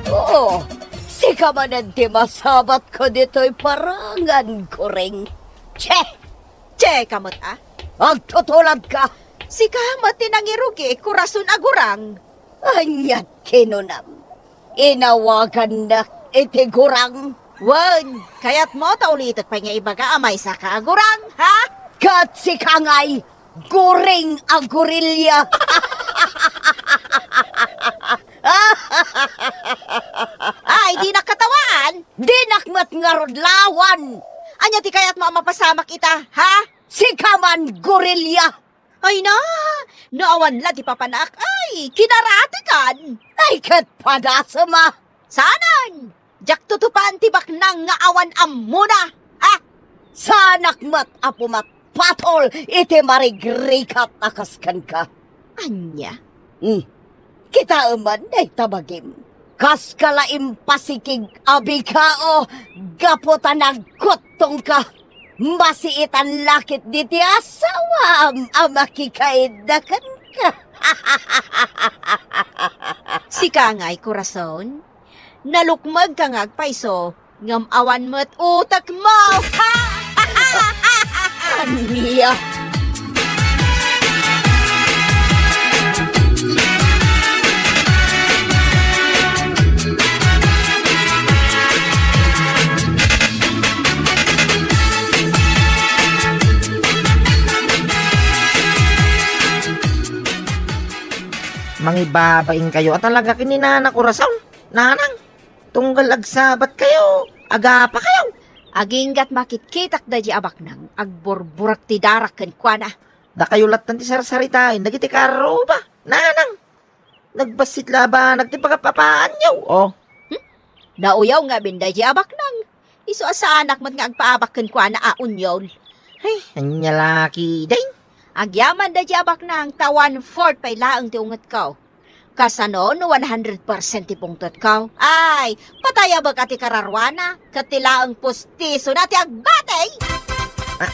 Oo, sika manen ti masabatko ditoy parangan, Guring. Che! Che ka met, a? Agtutuladka! Sika met ti nangirugi, korason a gurang. Ania't kinunam? Inawagannak iti gurang? Wen, kayatmo ta ulitek pay nga ibaga a maysaka a gurang, ha? Ket sika ngay, guring a gurilya. Ay, dinak katawaan. Dinak met ngarud lawan. Ania ti kayatmo a mapasamak ita, ha? Sika man, gurilya. Ay na, no awan la ti papanak, ay, kinaratekan. Ay, ket padasem a. Saanen? Diak tutupan ti baknang nga awan ammona, ha? Saanak met a pumatpatol iti marigrigat a kas kenka. Ania? Hmm. Kitaem man dayta bagim. Kaska la impasikig a bigao gapu ta nagkuttongka. Masiitan la ketdi ti asawam a makikaidda kenka. Sika ngay, korason, nalukmegka nga agpayso, ngem awan met utekmo. Ania? Mangibabainkayo a talaga ken ni Nana Corazon, Nanang. Tunggal agsabatkayo, agapakayo. Aginggat makitkitak daydi a baknang, agburburak ti darak kenkuana. Dakayo lattan ti sarsaritaen dagiti karruba, Nanang. Nagbassit la a banag ti pagap-apaanyo, oh. Hmm? Nauyaw ngamin daydi a baknang. Isu a saanak met nga agpaabak kenkuana a unyol. Ay, ania la ketdin? Agyaman daydi a baknang ta one-fourth pay laeng ti ungetko. Kasano no one hundred percent ti pungtotko? Ay, patayabek a ti kararuana, ket ti laeng postisona ti agbati! Ah,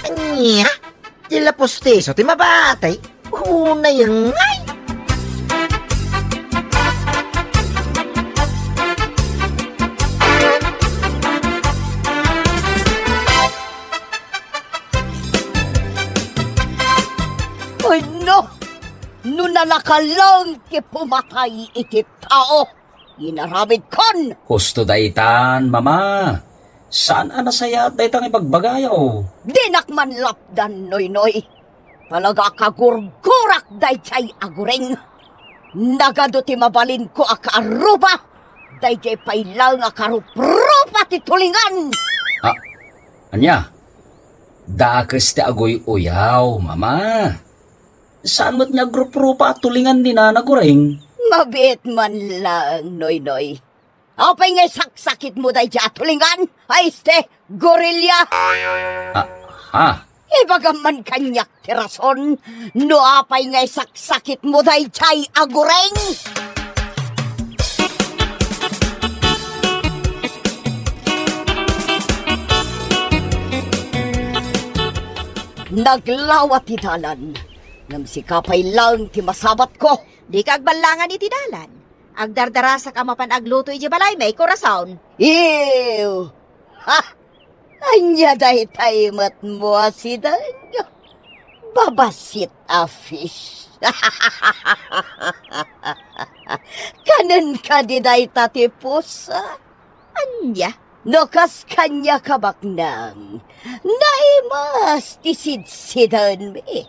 ania? Ti la postiso ti mabati? Unay ngay! Ay, no! No nalaka laeng ti pumatay iti tao, inaramidkon. Husto daytan, Mama. Saan a nasayaat dayta nga ibagbagayo. Dinak man lapdan, Noynoy. Talaga a kagurgurak daydiay a guring. Nagadu ti mabalinko a kaarruba. Daydiay pay laeng a karuprupa ti tulingan. Ah, ania? Dakes ti aguy-uyaw, Mama. Saan met nga agruprupa a tulingan ni Nana Guring? Mabiit man laeng, Noynoy. Apay nga isaksakitmo daydiay a tulingan? Ay, este, gorilya! Ah, ha? Ibagam man kaniak ti rason no apay nga isaksakitmo daydiay a guring! Naglawa ti dalan, ngem sika pay laeng ti masabatko. Dika agballangan iti dalan. Agdardarasak a mapan agluto idiay balaymi, korason. Ew! Ha! Ania daytay met mo a sideng? Babassit a fish. Kanen kadi dayta ti pusa? Ania? No kas kaniak a baknang, naimas ti sidsidaenmi.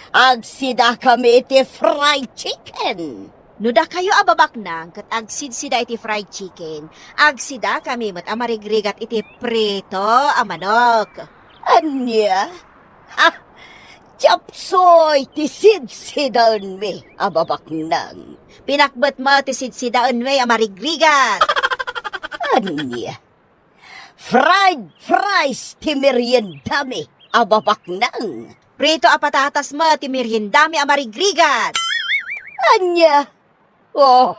Agsidakami iti fried chicken. No dakayo a babaknang ket agsidsida iti fried chicken, agsidakami met a marigrigat iti prito a manok. Ania? Ha! Chapsoy ti sidsidaenmi a babaknang. Pinakbet met ti sidsidaenmi a marigrigat. Ania? Fried fries ti meriendami a babaknang. Prito a patatas met ti meriendami a marigrigat. Ania? Oh,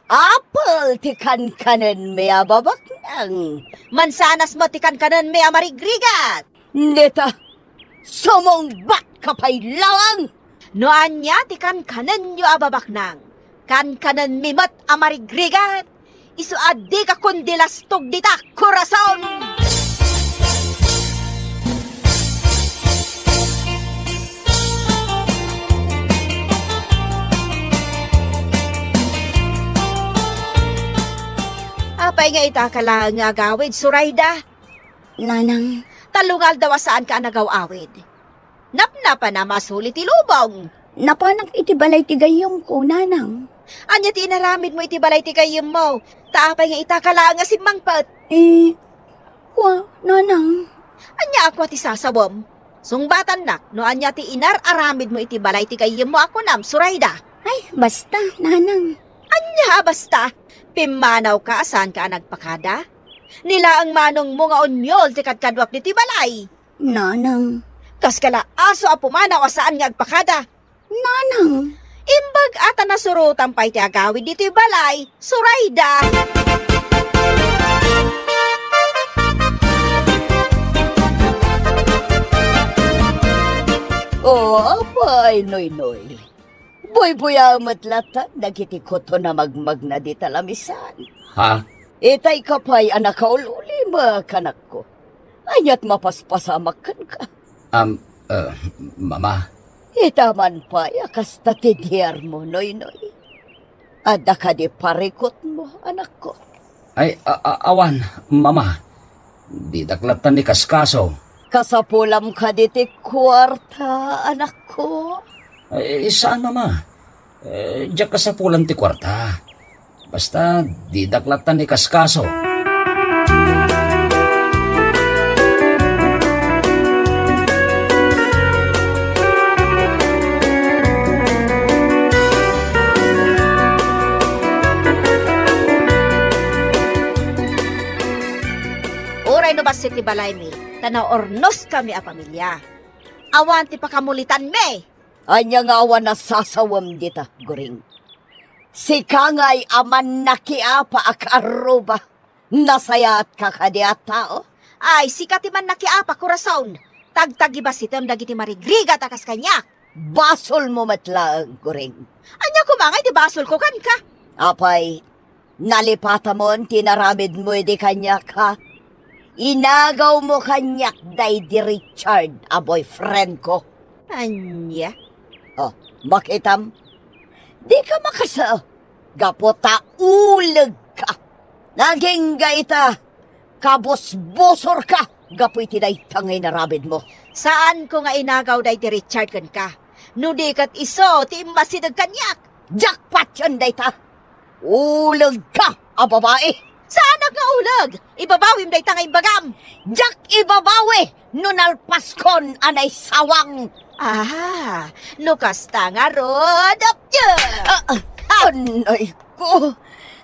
apple ti kankanenmi a babaknang. Mansanas met ti kankanenmi a marigrigat. Neta, sumungbat ka pay laeng! No ania ti kankanenyo a babaknang, kankanenmi met a marigrigat. Isu a dika kundilastog dita, korason! pay nga ita ka laeng nga agawid, Surayda. Nanang. Tallo nga aldaw a saanka a nagaw-awid. Napnapanam a suli ti lubong. Napanak iti balay ti gayyemko, Nanang. Ania ti inaramidmo iti balay ti gayyemmo? Ta apay nga ita ka laeng a simmangpet? Eh, kua, Nanang. Ania a kua ti sasawem? Sungbatannak no ania ti inar-aramidmo iti balay ti gayyemmo a kunam, Surayda. Ay, basta, Nanang. Ania a basta? Pimmanawka a saanka a nagpakada? Ni laeng manongmo nga unmiol ti kadkaduak ditoy balay. Nanang. Kaska la aso a pumanaw a saan nga agpakada. Nanang. Imbag a ta nasurotan pay ti agawid ditoy balay, Surayda. O, apay, Noynoy. Buybuyaem met latta dagiti kuton a magmagna dita lamisan. Ha? Itay ka pay a nakaul-ulimek, anakko. Aniat mapaspasamak kenka? Am, eh, Mama. Ita man pay a kasta ti diarmo, Noynoy. Adda kadi parikutmo, anakko? Ay, a-, a-, awan, Mama. Didak latta ni kaskaso. Kasapulam kadi ti kuarta, anakko? Ay, saan, Mama. Eh, diak kasapulan ti kuarta. Basta, didak latta ni kaskaso. Uray no bassit ti balaymi, ta naurnoskami a pamilia. Awan ti pakamulitanmi! Ania nga awan a sasawem dita, Guring? Sika ngay a mannakiapa a kaarruba. Nasayaatka kadi a tao? Ay, sika ti mannakiapa, Corazon. Tagtagibassitem dagiti marigrigat a kas kaniak. Basolmo met laeng, Guring. Ania koma nga iti basolko kenka? Apay, nalipatamon ti inaramidmo idi kaniak, ha? Inagawmo kaniak daydi Richard a boyfriendko. Ania? Oh, makitam? Dika makasao gapu ta ulegka. Agingga ita, kabusbusorka gapu iti dayta nga inaramidmo. Saanko nga inagaw daydi Richard kenka. No di ket isu ti immasideg kaniak. Diak patien dayta. Ulegka a babai. Saanak nga uleg? Ibabawim dayta nga imbagam. Diak ibabawi no nalpaskon a naisawang. Ah, no kasta ngarud. Ah, ah, anay ko.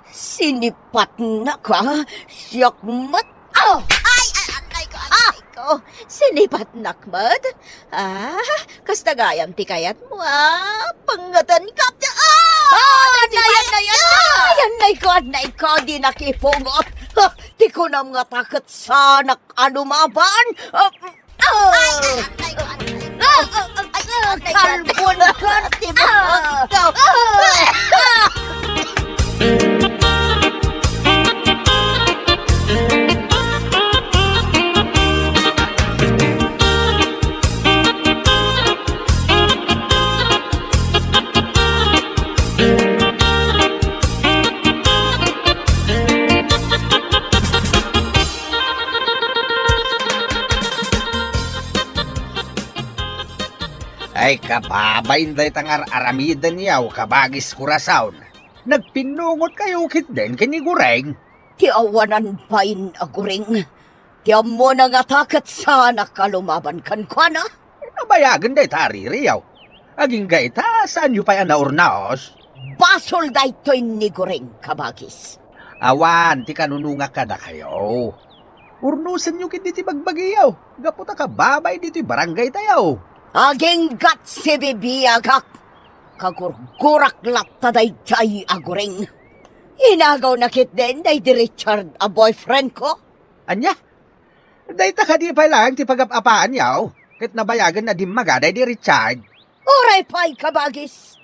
Sinipatnak, ah. Siak met. Ah! Ay, ay, anay ko, anay ko. Sinipatnak met? Ah, kasta gayam ti kayatmo, ah. Pangetanka. Ah! Ah, anay, anay, anay, anay ko, anay ko, dinak ipungot. Ah, ti kunam ngata ket saanak a lumaban. Ah, ah. Ay, ay, anay ko, anay ko. Ah, ah, ah, ah, kalbon ka, ti bungot ko. Ah! Ay, kababain dayta nga ar-aramiden yaw, kabagis Corazon. Nagpinnungotkayo ketdin ken ni Guring? Ti awanan bain a Guring. Ti ammona ngata ket saanak a lumaban kenkuana. Nabayagen dayta a ririyaw. Agingga ita, saanyo pay a naurnos? Basol daytoy ni Guring, kabagis. Awan ti kanunongak kadakayo. Urnosenyo ketdi ti bagbagiyo, gapu ta kababay ditoy barangaytayo. Aginggat sibibiagak. Kagurgurak latta daydiay a Guring. Inagawna ketdin daydi Richard a boyfriendko. Ania? Dayta kadi pay laeng ti pagap-apaanyo, ket nabayagen a dimmaga daydi Richard. Uray pay, kabagis.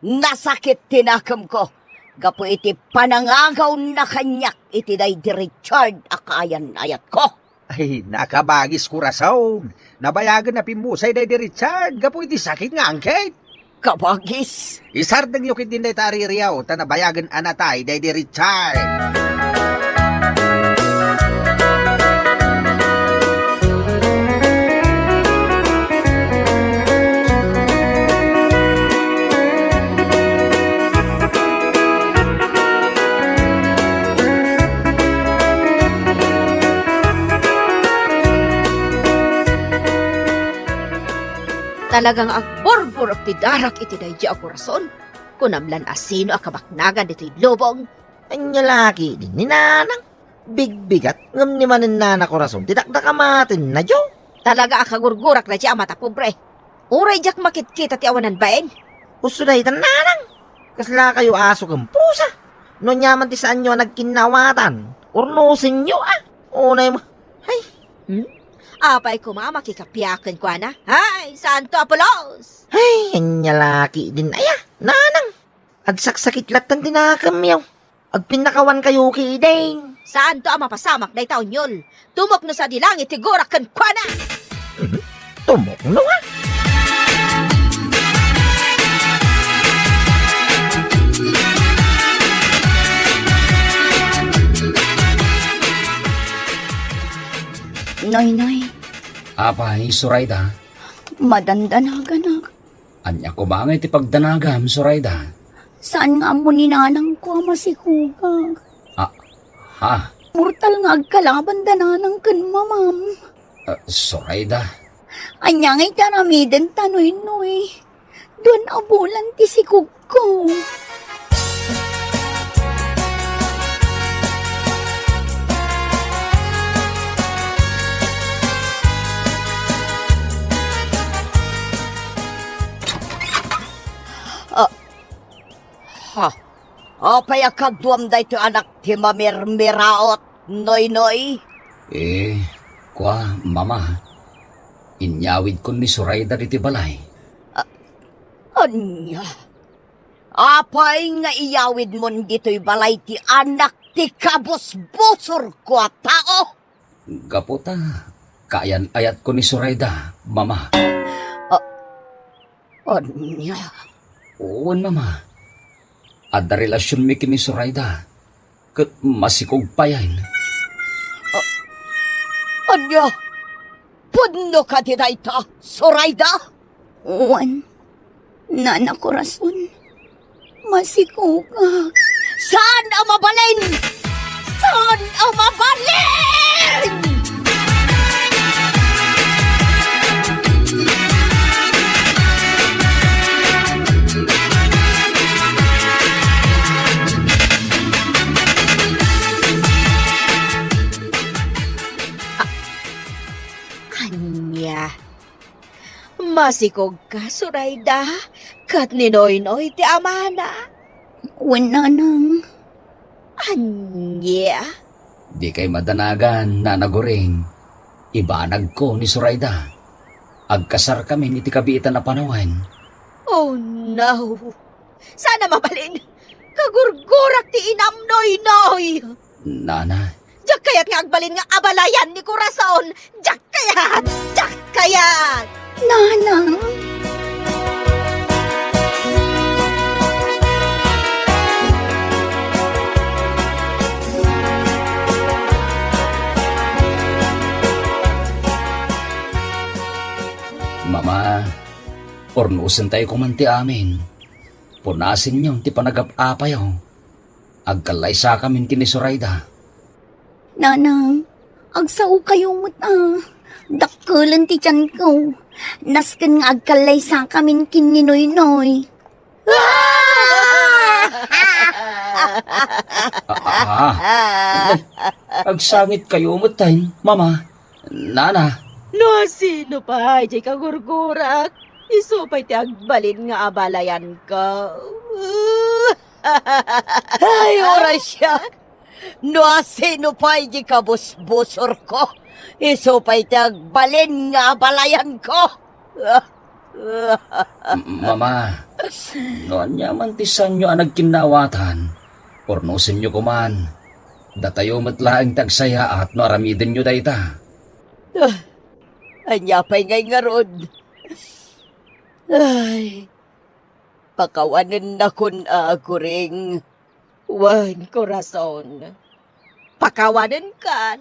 Nasakit ti nakemko gapu iti panangagawna kaniak iti daydi Richard a kaayan-ayatko. Ay, nakabagis Corazon. Nabayagen a pimmusay daydi Richard gapu iti sakit nga angkit. Kabagis. Isardengyo ketdin dayta a ririyaw ta nabayagen a natay daydi Richard. Talaga nga agburburek ti darak iti daydi a korason. Kunam lan a sino a kabaknagan ditoy lubong. Ania la ketdin ni Nanang? Bigbigat ngem ni manennana korason ti dakdakamatenna, jo. Talaga a kagurgurak daydi a mata pobre. Uray diak makitkita ti awanan bain. Usto dayta, Nanang. Kaslakayo aso ken pusa. No aniaman ti saanyo a nagkinnaawatan, urnosenyo, a. Unay mo. Hay. Hmm? Apay koma a makikappia kenkuana? Hay, saanto a pulos! Hay, ania la ketdin aya, Nanang. Agsaksakit latta ti nakemyo. Agpinnakawankayo ketdin. Saanto a mapasamak dayta, Onyol. Tumok no sadi langit ti gurak kenkuana. Mhm. Tumok no, a? Noynoy. Apay, Sorayda? Madandanaganak. Ania koma ngay ti pagdanagam, Sorayda? Saan nga ammo ni nanangko a masikogak? Ah, ha? Mortal nga agkalaban da nanang ken mamam. Ah, Sorayda. Ania ngay ti aramidenta, Noynoy? Duan a bulan ti sikogko. Ah, ha? Apay a kaduam daytoy anak ti mamirmiraot, Noynoy? Eh, kua, Mama. Inyawidkon ni Sorayda ditoy balay. Ah, ania? Apay nga iyawidmon ditoy balay ti anak ti kabusbusorko a tao? Gapu ta kaayan-ayatko ni Sorayda, Mama. Ah, ania? Wen, Mama. Adda relasionmi ken ni Sorayda. Ket masikog payen. Ah, ania? Pudno kadi dayta, Sorayda? Wen, Nana Corazon, masikogak. Saan a mabalin? Saan a mabalin? Ania? Masikogka, Sorayda, ket ni Noynoy ti amana? Wen, Nanang. Ania? Dikay madanagan, Nana Goring. Ibanagko ni Sorayda. Agkasarkamin iti kabiitan a panawen. Oh, no. Saan a mabalin. Kagurgurak ti inam, Noynoy. Nana. Diak kayat nga agbalin nga abalayan ni Corazon. Diak kayat! Diak kayat! Nanang. Mama, urnosentayo koman ti amin. Punasenyo ti panagap-apayo. Agkallaysakamin ken ni Sorayda. Nanang, agsaokayo met a. Dakkelen ti tianko. Nasken nga agkallaysakamin ken ni Noynoy. Ah, ah. Agsangitkayo metten, Mama. Nana. No sino pay diay kagurgurak, isu pay ti agbalin nga abalayanko. Ay, uray siak! No sino pay diay kabusbusorko, isu pay ti agbalin nga abalayanko. M-, Mama, no aniaman ti saanyo a nagkinnaawatan, urnosenyo koman. Datayo met laeng ti agsayaat no aramidenyo dayta. Ah, ania pay ngay ngarud? Ay, pakawanennakon a, Goring. Wen, Corazon. Pakawanenkan,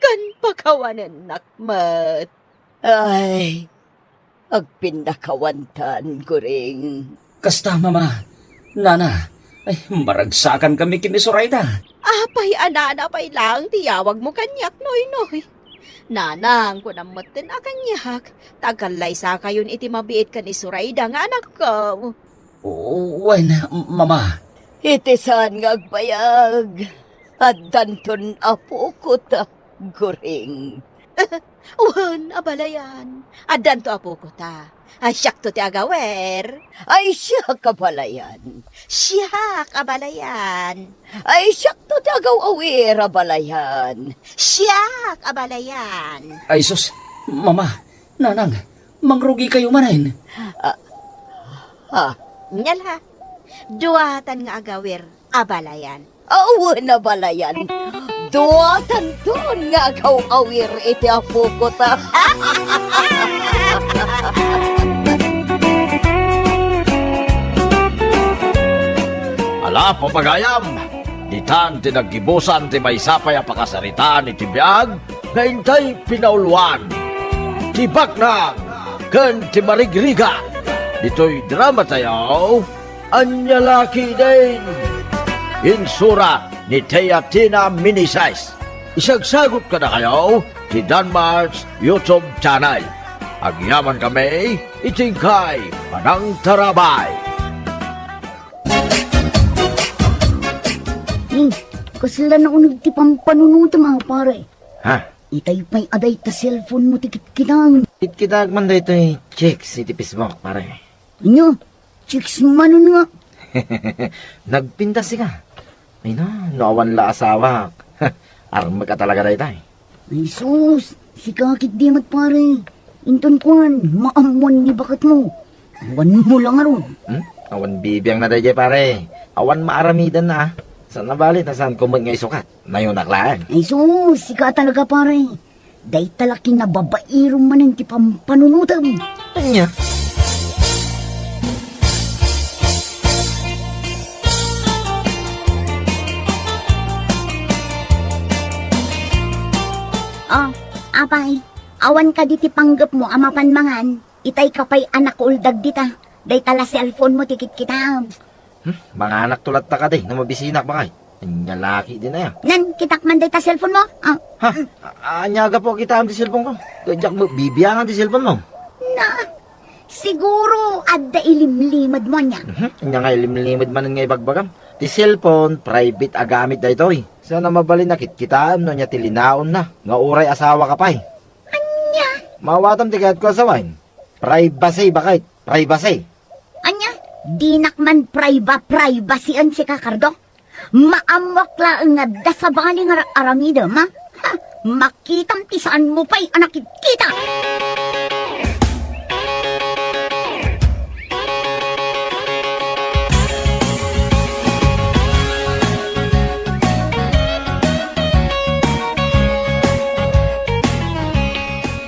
ken pakawanennak met. Ay, agpinnakawantan, Goring. Kasta, Mama. Nana, ay, maragsakankami ken ni Sorayda. Apay a nana pay laeng ti yawagmo kaniak, Noynoy? Nanang, kunam metten a kaniak, ta agkallaysakayon iti mabiit ken ni Zoraida nga anakko. Wen, Mama. Iti saan nga agbayag, addanton apokota, Guring. Wen, abalayan. Addanto apokota. Ay, siakto ti agawer. Ay, siak, abalayan. Siak, abalayan. Ay, siakto ti agaw-awir, abalayan. Siak, abalayan. Ay, sus, Mama, Nanang, mangrugikayo manen. Ah, ah. Nya la, duatan nga agawir, abalayan. Awan, abalayan. Duatanton nga agaw-awir iti apokota. Ala, papagayam, ditan ti naggibusan ti maysa pay a pakasaritaan iti biag nga intay pinauluan. Ti baknang ken ti marigrigat. Ditoy drama tayo, Ania La Ketdin. Insurat ni Tia Tina Meneses. Isagsagut kadakayo ti Danmar's YouTube channel. Agyaman kami iti inkay panangtarabay. Hmm, kasla nauneg ti pampanunotem, a, pare. Ha? Itay pay a dayta cellphone mo ti kitkitaem. Kitkitaek man daytoy chicks iti Facebook, pare. Ania? Chicks manen nga? Nagpintas sika. Ay na, no awan la asawak. Armek a talaga daytay. Ay sus, sika ketdi met, pare. Inton kuan, maammoan ni baketmo. Awan mo la ngarud. Hmm? Awan bibiangna daydiay, pare. Awan maaramidenna, a. Saan a bali ta saanko met nga isukat. Nayonak laeng. Ay sus, sika talaga, pare. Dayta la kinababairom manen ti pampanunotem. Ania? Oh, apay, awan kadi ti panggepmo a mapan mangan? Itay ka pay a nakuldad dita. Dayta la cellphone mo ti kitkitaem. Hmm, manganakto latta kadi no mabisinak, bakay. Ania la ketdin aya? Nan, kitak man dayta cellphone mo? Ah. Ha? A-, ania gapu a kitaem ti cellphone ko? Diak met bibiangan ti cellphone mo. Na, siguro adda ilimlimed mo ania? Mhm, ania nga ilimlimed manen nga ibagbagam? Ti cellphone, private a gamit daytoy. Saan a mabalin a kitkitaem no ania ti linaonna nga uray asawa ka pay. Ania? Maawatam ti kayatko a sawen. Privacy, bakay. Privacy. Ania? Dinak man priva-, privacy-en sika, Cardo. Maammoak laeng nga adda sabali nga ar-, aramidem, a? Ha? Makitam ti saanmo pay a nakitkita.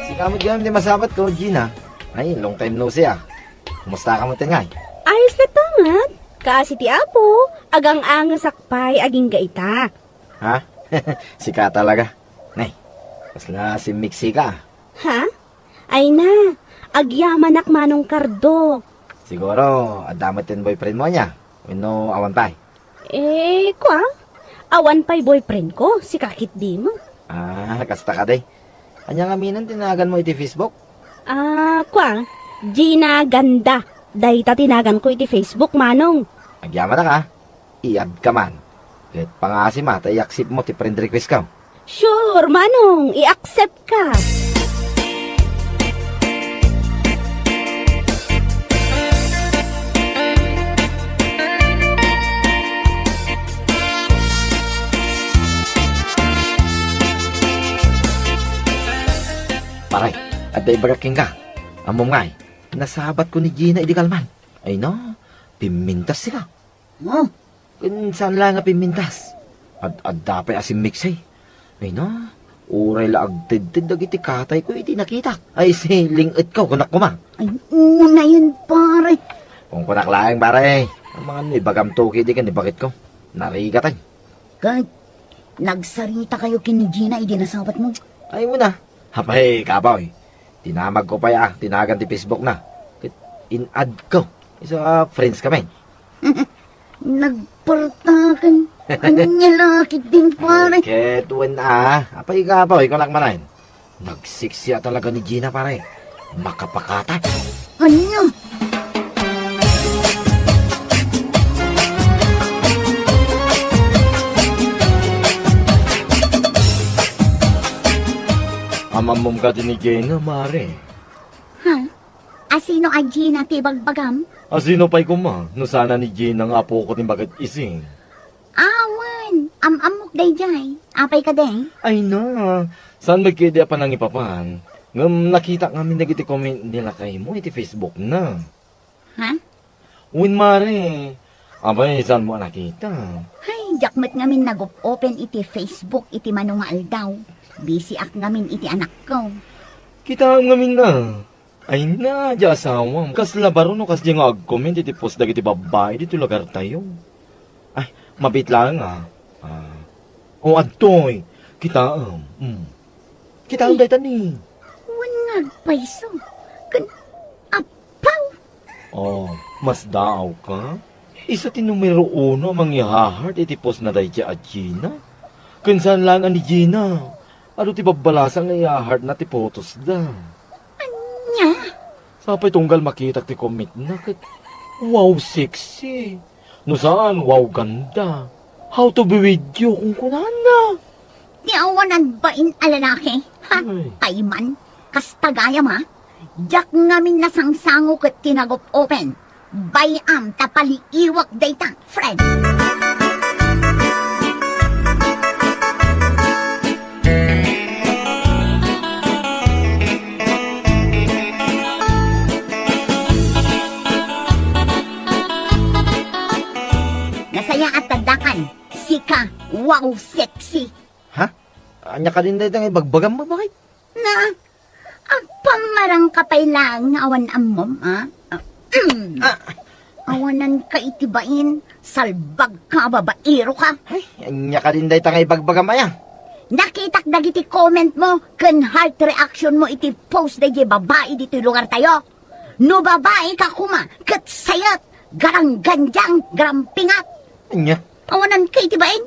Sika met gayam ti masabatko, Gina. Ay, long time no see, a. Kumusta ka met ngay? Ayos latta met. Kaasi ti Apo, agang-angesak pay agingga ita. Ha? Sika talaga. Nay, kasla simmiksi ka. Ha? Ay na, agyamanak, Manong Cardo. Siguro, adda met ti boyfriend mo ania? Wenno awan pay? Eh, kua? Awan pay boyfriend ko, sika ketdi met. Ah, kasta kadi. Ania ngamin ti naganmo iti Facebook? Ah, kua? Gina Ganda. Dayta ti naganko iti Facebook, Manong. Agyamanak, a. I-add ka man. Ket pangasim a ta i-accept mo ti friend request ko. Sure, Manong, i-accept ka. Pare, adda ibagak kenka. Ammom ngay, nasabatko ni Gina idi kalman. Ay na, pimmintas sika. Oh, ken saan la nga pimmintas? Ad-adda pay a simmiksi. Ay na, uray la agtedted dagiti katayko iti nakitak. Ay, si ling-etko, kunak koma. Ay, unayen, pare. Kunkunak laeng, pare. Amangan no ibagamto kadi ken ni baketko. Narigaten. Ket nagsaritakayo ken ni Gina idi nasabatmo? Ay, una. Apay, kapoy. Dinamagko pay a tinagan ti Facebook na. Ket in-add ko. Isu a friends kami. Nagpartakan. Ania la ketdin, pare? Ket wen a. Apay, kapoy, kunak manen. Nagseksi a talaga ni Gina, pare. Makapakatat. Ania? Amammom kadi ni Gina, mare? Ha? Asino a Gina ti bagbagam? Asino pay koma no saan a ni Gina nga apoko ti baket ising? Awan, am-ammok daydiay. Apay kadi? Ay na, saan met ketdi a panangipapan? Ngem nakitak ngamin dagiti comment ni lakaymo iti Facebook na. Ha? Wen, mare. Apay, saanmo a nakita? Ay, diak met ngamin nag-op-open iti Facebook iti mano nga aldaw. Busy ak ngamin iti anakko. Kitaem ngamin na. Ay na, di asawam. Kasla baro no kasdi nga agcomment iti post dagiti babbai ditoy lugartayo. Ay, mabiit laeng, a. A. O, adtoy. Kitaem. Mm. Kitaem dayta ni. Wen nga agpayso. Ken, apaw! O, masdaawka? Isu ti numero uno a mangiha-heart iti post na daydi a Gina. Ken saan laeng a ni Gina. Adu ti babbalasang nga iya-heart na ti photos da. Ania? Sapay tunggal makitak ti comment na ket, "Wow, sexy." No saan, "Wow, ganda." "How to be with you," kunkunana. Ti awanan bain a lalaki. Ha? Ay. Kayman. Kasta gayam, ha? Diak ngamin nasangsango ket ti nag-op-open. Bay-am ta paliiwak dayta, friend. Nasayaat ta dakan, sika, wow, sexy. Ha? Ania kadin dayta nga ibagbagam, babae? Na, agpammarang ka pay laeng nga awan ammom, a? Ah, mm. Ah. Awanan ka iti bain, salbag ka, babaero ka. Ay, ania kadin dayta nga ibagbagam aya? Nakitak dagiti comment mo ken heart reaction mo iti post daydi babai ditoy lugartayo. No babai ka koma, ket sayat, garangganjang, garampingat. Ania? Awanan ka iti bain.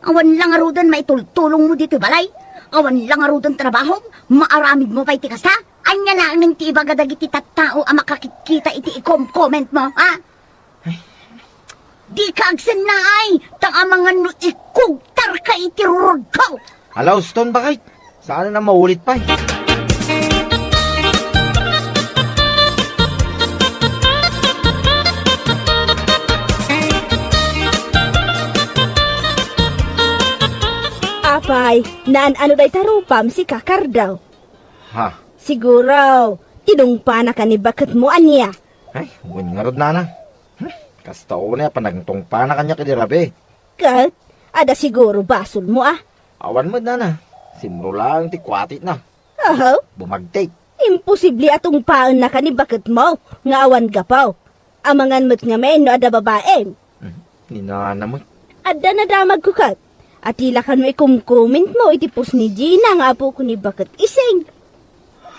Awan la ngaruden maitultulongmo ditoy balay. Awan la ngaruden trabahom, maaramidmo pay ti kasta. Ania laengen ti ibaga dagiti tattao a makakitkita iti ikom-comment mo, ha? Ay. Dika agsennaay, ta amangan no ikugtarka iti rurodko. Ala, uston, baket. Saan a maulit pay? Apay, naan-ano dayta rupam, sika, Cardo? Ha? Siguro, tinungpanaka ni baketmo, ania? Ay, wen ngarud, nana. Hmm, kasta unay a panagtungpana kaniak idi rabii. Ket, adda siguro basolmo, a? Awan met, nana. Simro laeng ti kuatikna. Aha. Bumagtik. Imposible a tungpaennaka ni baketmo nga awan gapu. Amangan met ngamin no adda babaim. Hmm, ni nana met. Adda nadamagko ket. Ati la kano ikom-comment mo iti post ni Gina nga apoko ni baket ising.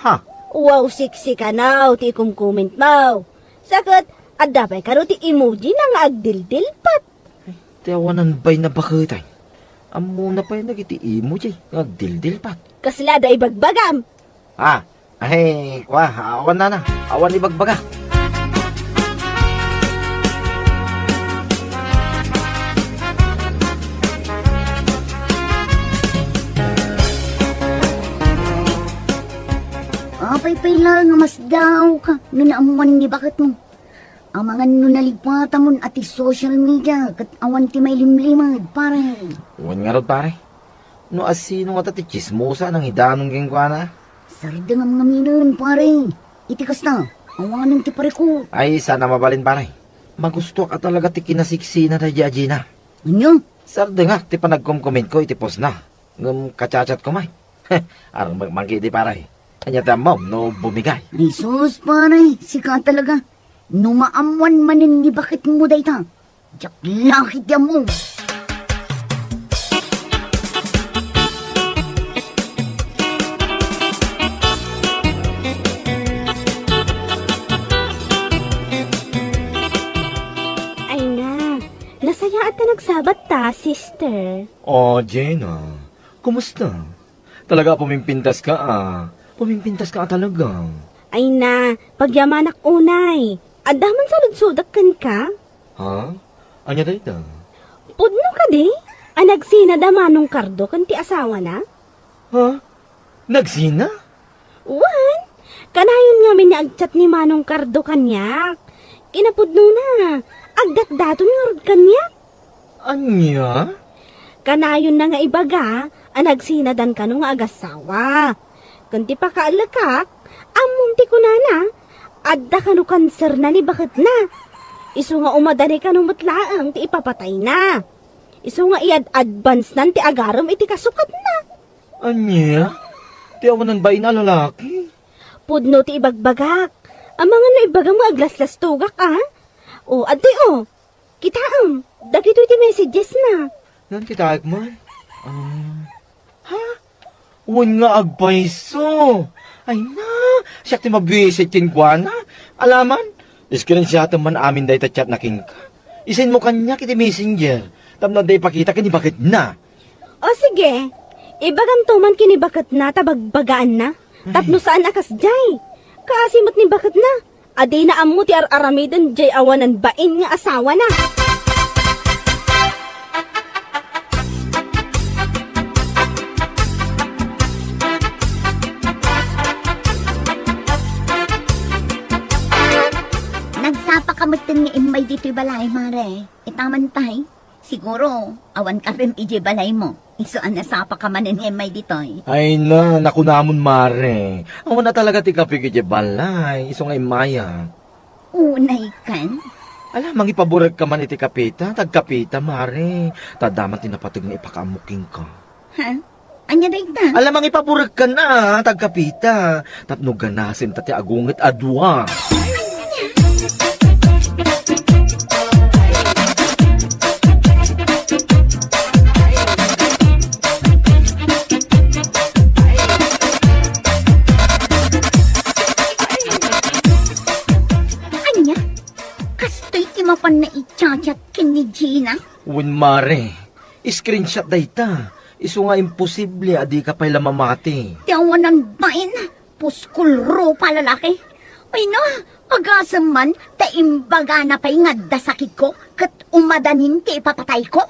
Ha? Wow, sexy kano ti ikom-comment mo. Sa ket, adda pay kano ti emoji na nga agdildilpat. Ti awanan bay na baketay. Ammona pay dagiti emoji nga agdildilpat. Kasla da ibagbagam. Ah, ay, kua, awan nana. Awan ibagbaga. Apay pay laeng nga masdaawka no naammuan ni baketmo. Amangan no nalipatamon a ti social media ket awan ti mailimlimad, pare. Wen ngarud, pare. No asino ngata ti tsismosa a nangidanon kenkuana? Sardengam ngaminen, pare. Iti kasta, awanen ti pareko. Ay, saan a mabalin, pare. Magustoak a talaga ti kinasiksina daydi a Gina. Ania? Sardengak ti panagkomkomentko iti postna. Ngem kachatchatko met. Armek man ketdi, pare. Ania ti ammom no bumigay? Ay sus, pare, sika talaga. No maammuan manen ni baketmo dayta, diak la ketdi ammo. Ay na, nasayaat ta nagsabat ta, sister. O, Gina, kumusta? Talaga a pumimpintas ka, ah. Pumimpintas ka, ah, talaga. Ay na, pagyamanak unay. Adda man saludsodek kenka? Ha? Ania dayta? Pudno kadi a nagsinada Manong Cardo ken ti asawana? Ha? Nagsina? Wen, kanayon ngamin nga agchat ni Manong Cardo kaniak. Kinapudnona, agdatdaton ngarud kaniak. Ania? Kanayonna nga ibaga a nagsinadan kano nga agassawa. Ken ti pakaallekak, ammom ti kunana, adda kano kanserna ni baketna. Isu nga umadani kano met laeng ti ipapatayna. Isu nga iyad-advance-nan ti agarem iti kasukatna. Ania? Ti awanan bain a lalaki? Pudno ti ibagbagak. Amangan no ibagam nga aglaslastogak, a? O, adtoy, o. Kitaem, dagitoy ti messages-na. Nan kitaek man? Ah. Ha? Wen nga agpayso. Ay na, siak ti mabisit kenkuana. Alaman, screenshotem man amin dayta chat-na kenka. I-send mo kaniak iti messenger. Tapno adda ipakita ken ni baketna. O sige, ibaganto man ken ni baketna ta bagbagaanna. Tapno saan a kasdiay. Kaasi met ni baketna. A dina ammo ti ar-aramiden jay awanan bain nga asawana. Nagsapa ka metten nga immay ditoy balay, Mare. Itaman pay. Siguro, awan kapen idiay balaymo. Isu a nasapa ka manen nga immay ditoy. Ay na, nakunamon, Mare. Awan a talaga ti kape idiay balay. Isu nga immayak. Unay kan? Ala, mangipaburek ka man iti kapeta, tagkapeta, Mare. Ta adda man ti napateg nga ipakaammo kenka. Ha? Ania dayta? Ala, mangipaburek ka na, tagkapeta. Tapno ganasen ta ti agunget a dua. Ania? Kastoy ti mapanna i-chat-chat ken ni Gina? Wen, Mare. Screenshot dayta. Isu nga imposible a dika pay la mamati. Ti awanan bain, puskol rupa lalaki. Ay na, agasem man ta imbagana pay nga adda sakitko ket umadanin ti ipapatayko.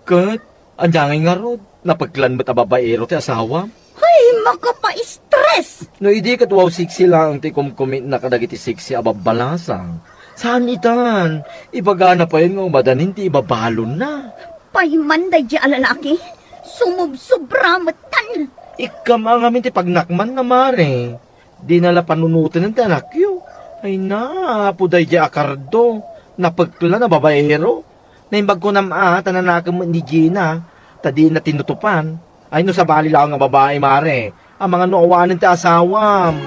Ket, ania ngay ngarud, napeklan met a babaero ti asawam? Ay, makapa-stress! No idi ket wow sexy laeng ti kumkumitna kadagiti sexy a babbalasang. Saan itan? Ibagana pay nga umadanin ti ibabalonna. Pay man daydi a lalaki, sumubsobra metten. Ikkam a ngamin ti pagnakman nga, Mare. Dina la panunoten ti anakyo. Ay na, apo daydi a Cardo. Napeklan a babaero. Naimbag kunam a, ta nanakem met ni Gina, ta dina tinutupan. Ay, no sabali laeng nga babai, Mare, amangan no awanen ti asawam.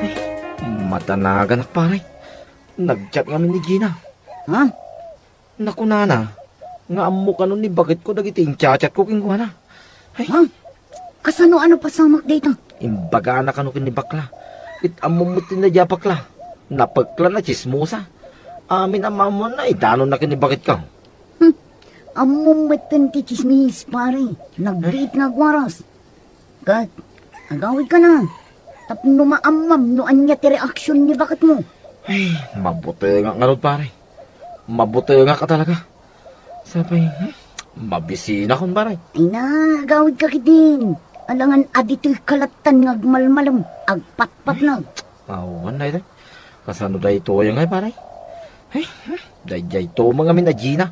Ay, madanaganak, pare. Nag-chat ngamin ni Gina. Ha? Nakunana nga ammo kano ni baketko dagiti inchat-chatko kenkuana. Ay. Ha? Kasano a napasamak dayta? Imbagana kano ken ni bakla. Ket ammo met ti nadia bakla. Napeklan a tsismosa. Amin a maammoanna, idanonna ken ni baketko. Hmm. Ammo metten ti tsismis, pare. Nagbiit nga agwaras. Ket, agawidka na. Tapno maammam no ania ti reaksion ni baketmo. Ay, mabutengak ngarud, pare. Mabutengak a talaga. Sapay, hmm, mabisinakon, pare. Ay na, agawidka ketdin. Alangan a ditoy kalattan nga agmalmalem, agpatpatnag. Awan, daytoy. Kasano daytoy ngay, pare? Ay, hmm, daydiay to, mga min a Gina.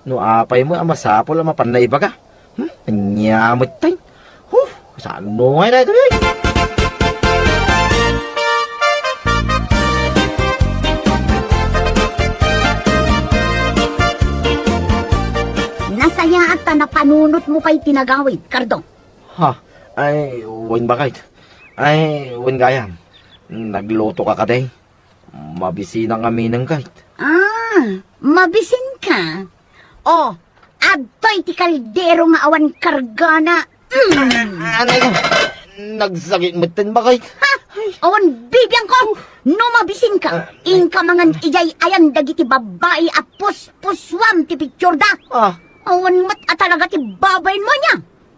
No apay mo a masapul a mapan naibaga. Hmm? Ania met tay? Huh, saan no ngay daytoy? Nasayaat ta napanunot mo pay ti nagawid, Cardo. Ha? Ay, wen bakit? Ay, wen gayam. Nagluto ka kadi? Mabisinak ngamin, kayt. Ah, mabisin ka? Oh, adtoy ti kaldero nga awan kargana. Mm. Anay ko. Nagsakit metten, bakit? Ha? Awan bibiangko! No mabisinka, Ah, inka mangan idiay ayan dagiti babbai a puspusuam ti pictureda. Ah. Awan met a talaga ti babainmo ania.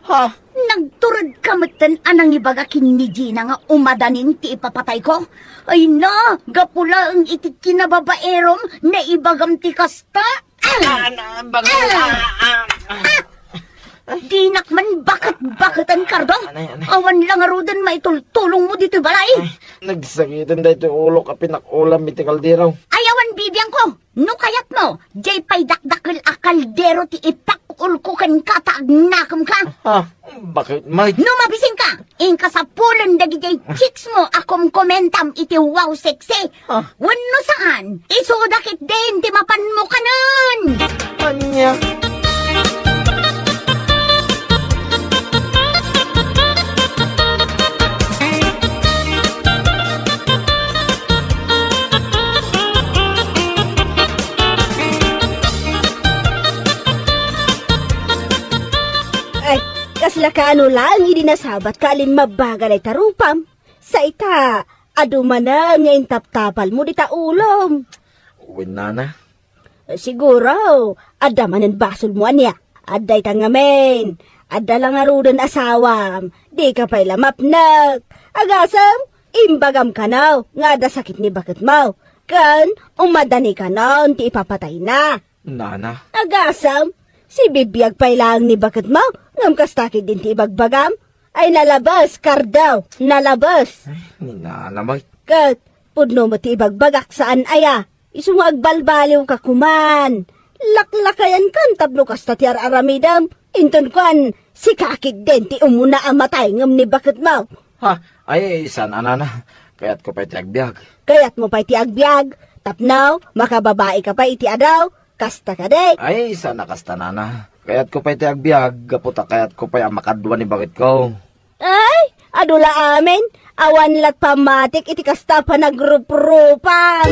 Ha? Nagturedka metten a nangibaga ken ni Gina nga umadanin ti ipapatayko? Ay na, gapu laeng iti kinababaerom, naibagam ti kasta? Ah, na, bang-, ah, ah, ah. Dinak man baket-baketen, Cardo. Anay, anay. Awan la ngaruden maitultulongmo ditoy balay. Ay, nagsakiten daytoy ulok a pinak-ulam iti kaldero. Ay, awan bibiangko. No kayatmo, diay pay dakdakkel a kaldero ti ipak-ulko kenka ta agnakemka. Ha? Bakit, Mike? No mabisinka, inka sapulen dagiti chicks mo a kumkomentam iti Wow Sexy. Ah. Wenno saan, isuda ketdin ti mapanmo kanen. Ania? Ay, kasla kaano laeng idi nasabatka a limmabbaga dayta rupam? Sa ita, adu manen nga intaptapalmo dita ulom. Wen, nana. Siguro, adda manen basolmo ania. Adda ita ngamin. Adda la ngaruden asawam. Dika pay la mapnek. Agasem, imbagam kano nga adda sakit ni baketmo. Ken, umadani kano ti ipapatayna. Nana. Agasem, sibibiag pay laeng ni baketmo, ngem kasta ketdin ti ibagbagam? Ay, nalabes, Cardo, nalabes. Ay, ni nana, Mike. Ket, pudno met ti ibagbagak saan aya. Isu nga agbalbaliwka koman. Laklakayankan tapno kasta ti ar-aramidem. Inton kuan, sika ketdin ti umuna a matay ngem ni baketmo. Ha? Ay, saan a, nana. Kayatko pay ti agbiag. Kayatmo pay ti agbiag? Tapno, makababaika pay iti adaw? Kasta kadi? Ay, saan a kasta, nana. Kayatko pay ti agbiag, gapu ta kayatko pay a makadua ni baketko. Ay, adu la amin. Awan lat pammatik iti kasta a panagruprupan.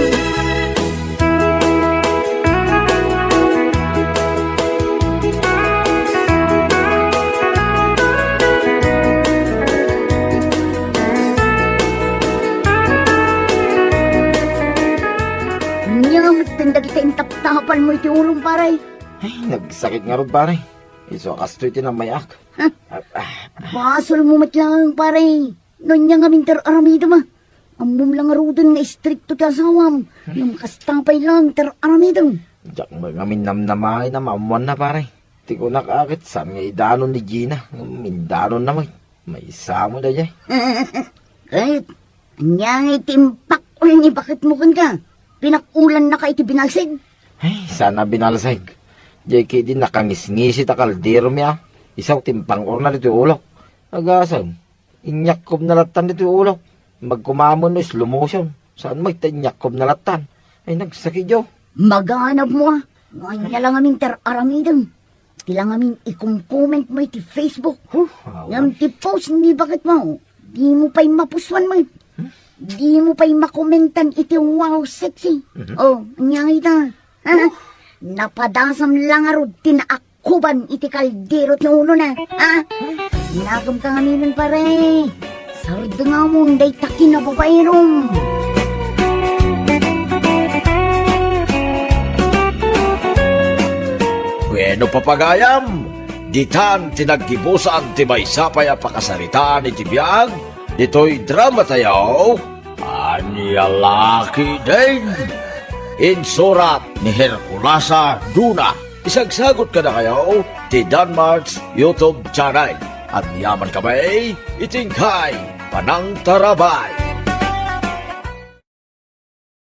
Ania met dagita intaptapalmo iti ulom, pare? Ay, nagsakit ngarud, pare. Isu a kastoy ti nammayak. Huh? Ah, ah. Basolmo met laeng, pare. No ania ngamin ti ar-aramidem, a? Ammom la ngaruden nga istrikto ti asawam. Ngem kasta pay laeng ti ar-aramidem. Diak met ngamin namnamaen a maammoanna, pare. Ti kunak a ket saan nga idanon ni Gina, ngem indanonna met. Maysa met daydiay. Ket, ania ngay ti impakul ni baketmo kenka? Pinak-ulannaka iti binalsig? Ay, saan a binalsig. Diay ketdi nakangisngisi ta kaldero mi a. Isu ti impang-orna ditoy ulok. Agasem, inyakkob na lattan ditoy ulok. Magkumamen no slow motion. Saan met ta inyakkob na lattan. Ay, nagsakit, yo. Maganabmo a. Ania la ngamin ti ar-aramidem. Ti la ngamin ikomkomentmo iti Facebook. Huh, awan. Ngem ti post ni baketmo, dimo pay mapusuan met. Hmm? Dimo pay makomentan iti Wow Sexy. Mhm. Oh, ania ita? Ha? Huh. Napadasam la ngarud ti naak- kuban iti kaldero ti ulona, a? Nagem ka ngaminen, pare. Sardengamon dayta kinababaerom. Bueno, papagayam, ditan ti naggibusan ti maysa pay a pakasaritaan iti biag ditoy drama tayo. Ania la ketdin? Insurat ni Herculasa Duna. Isagsagot kadakayo ti Danmart's YouTube channel. Agyaman kami iti inkay panangtarabay.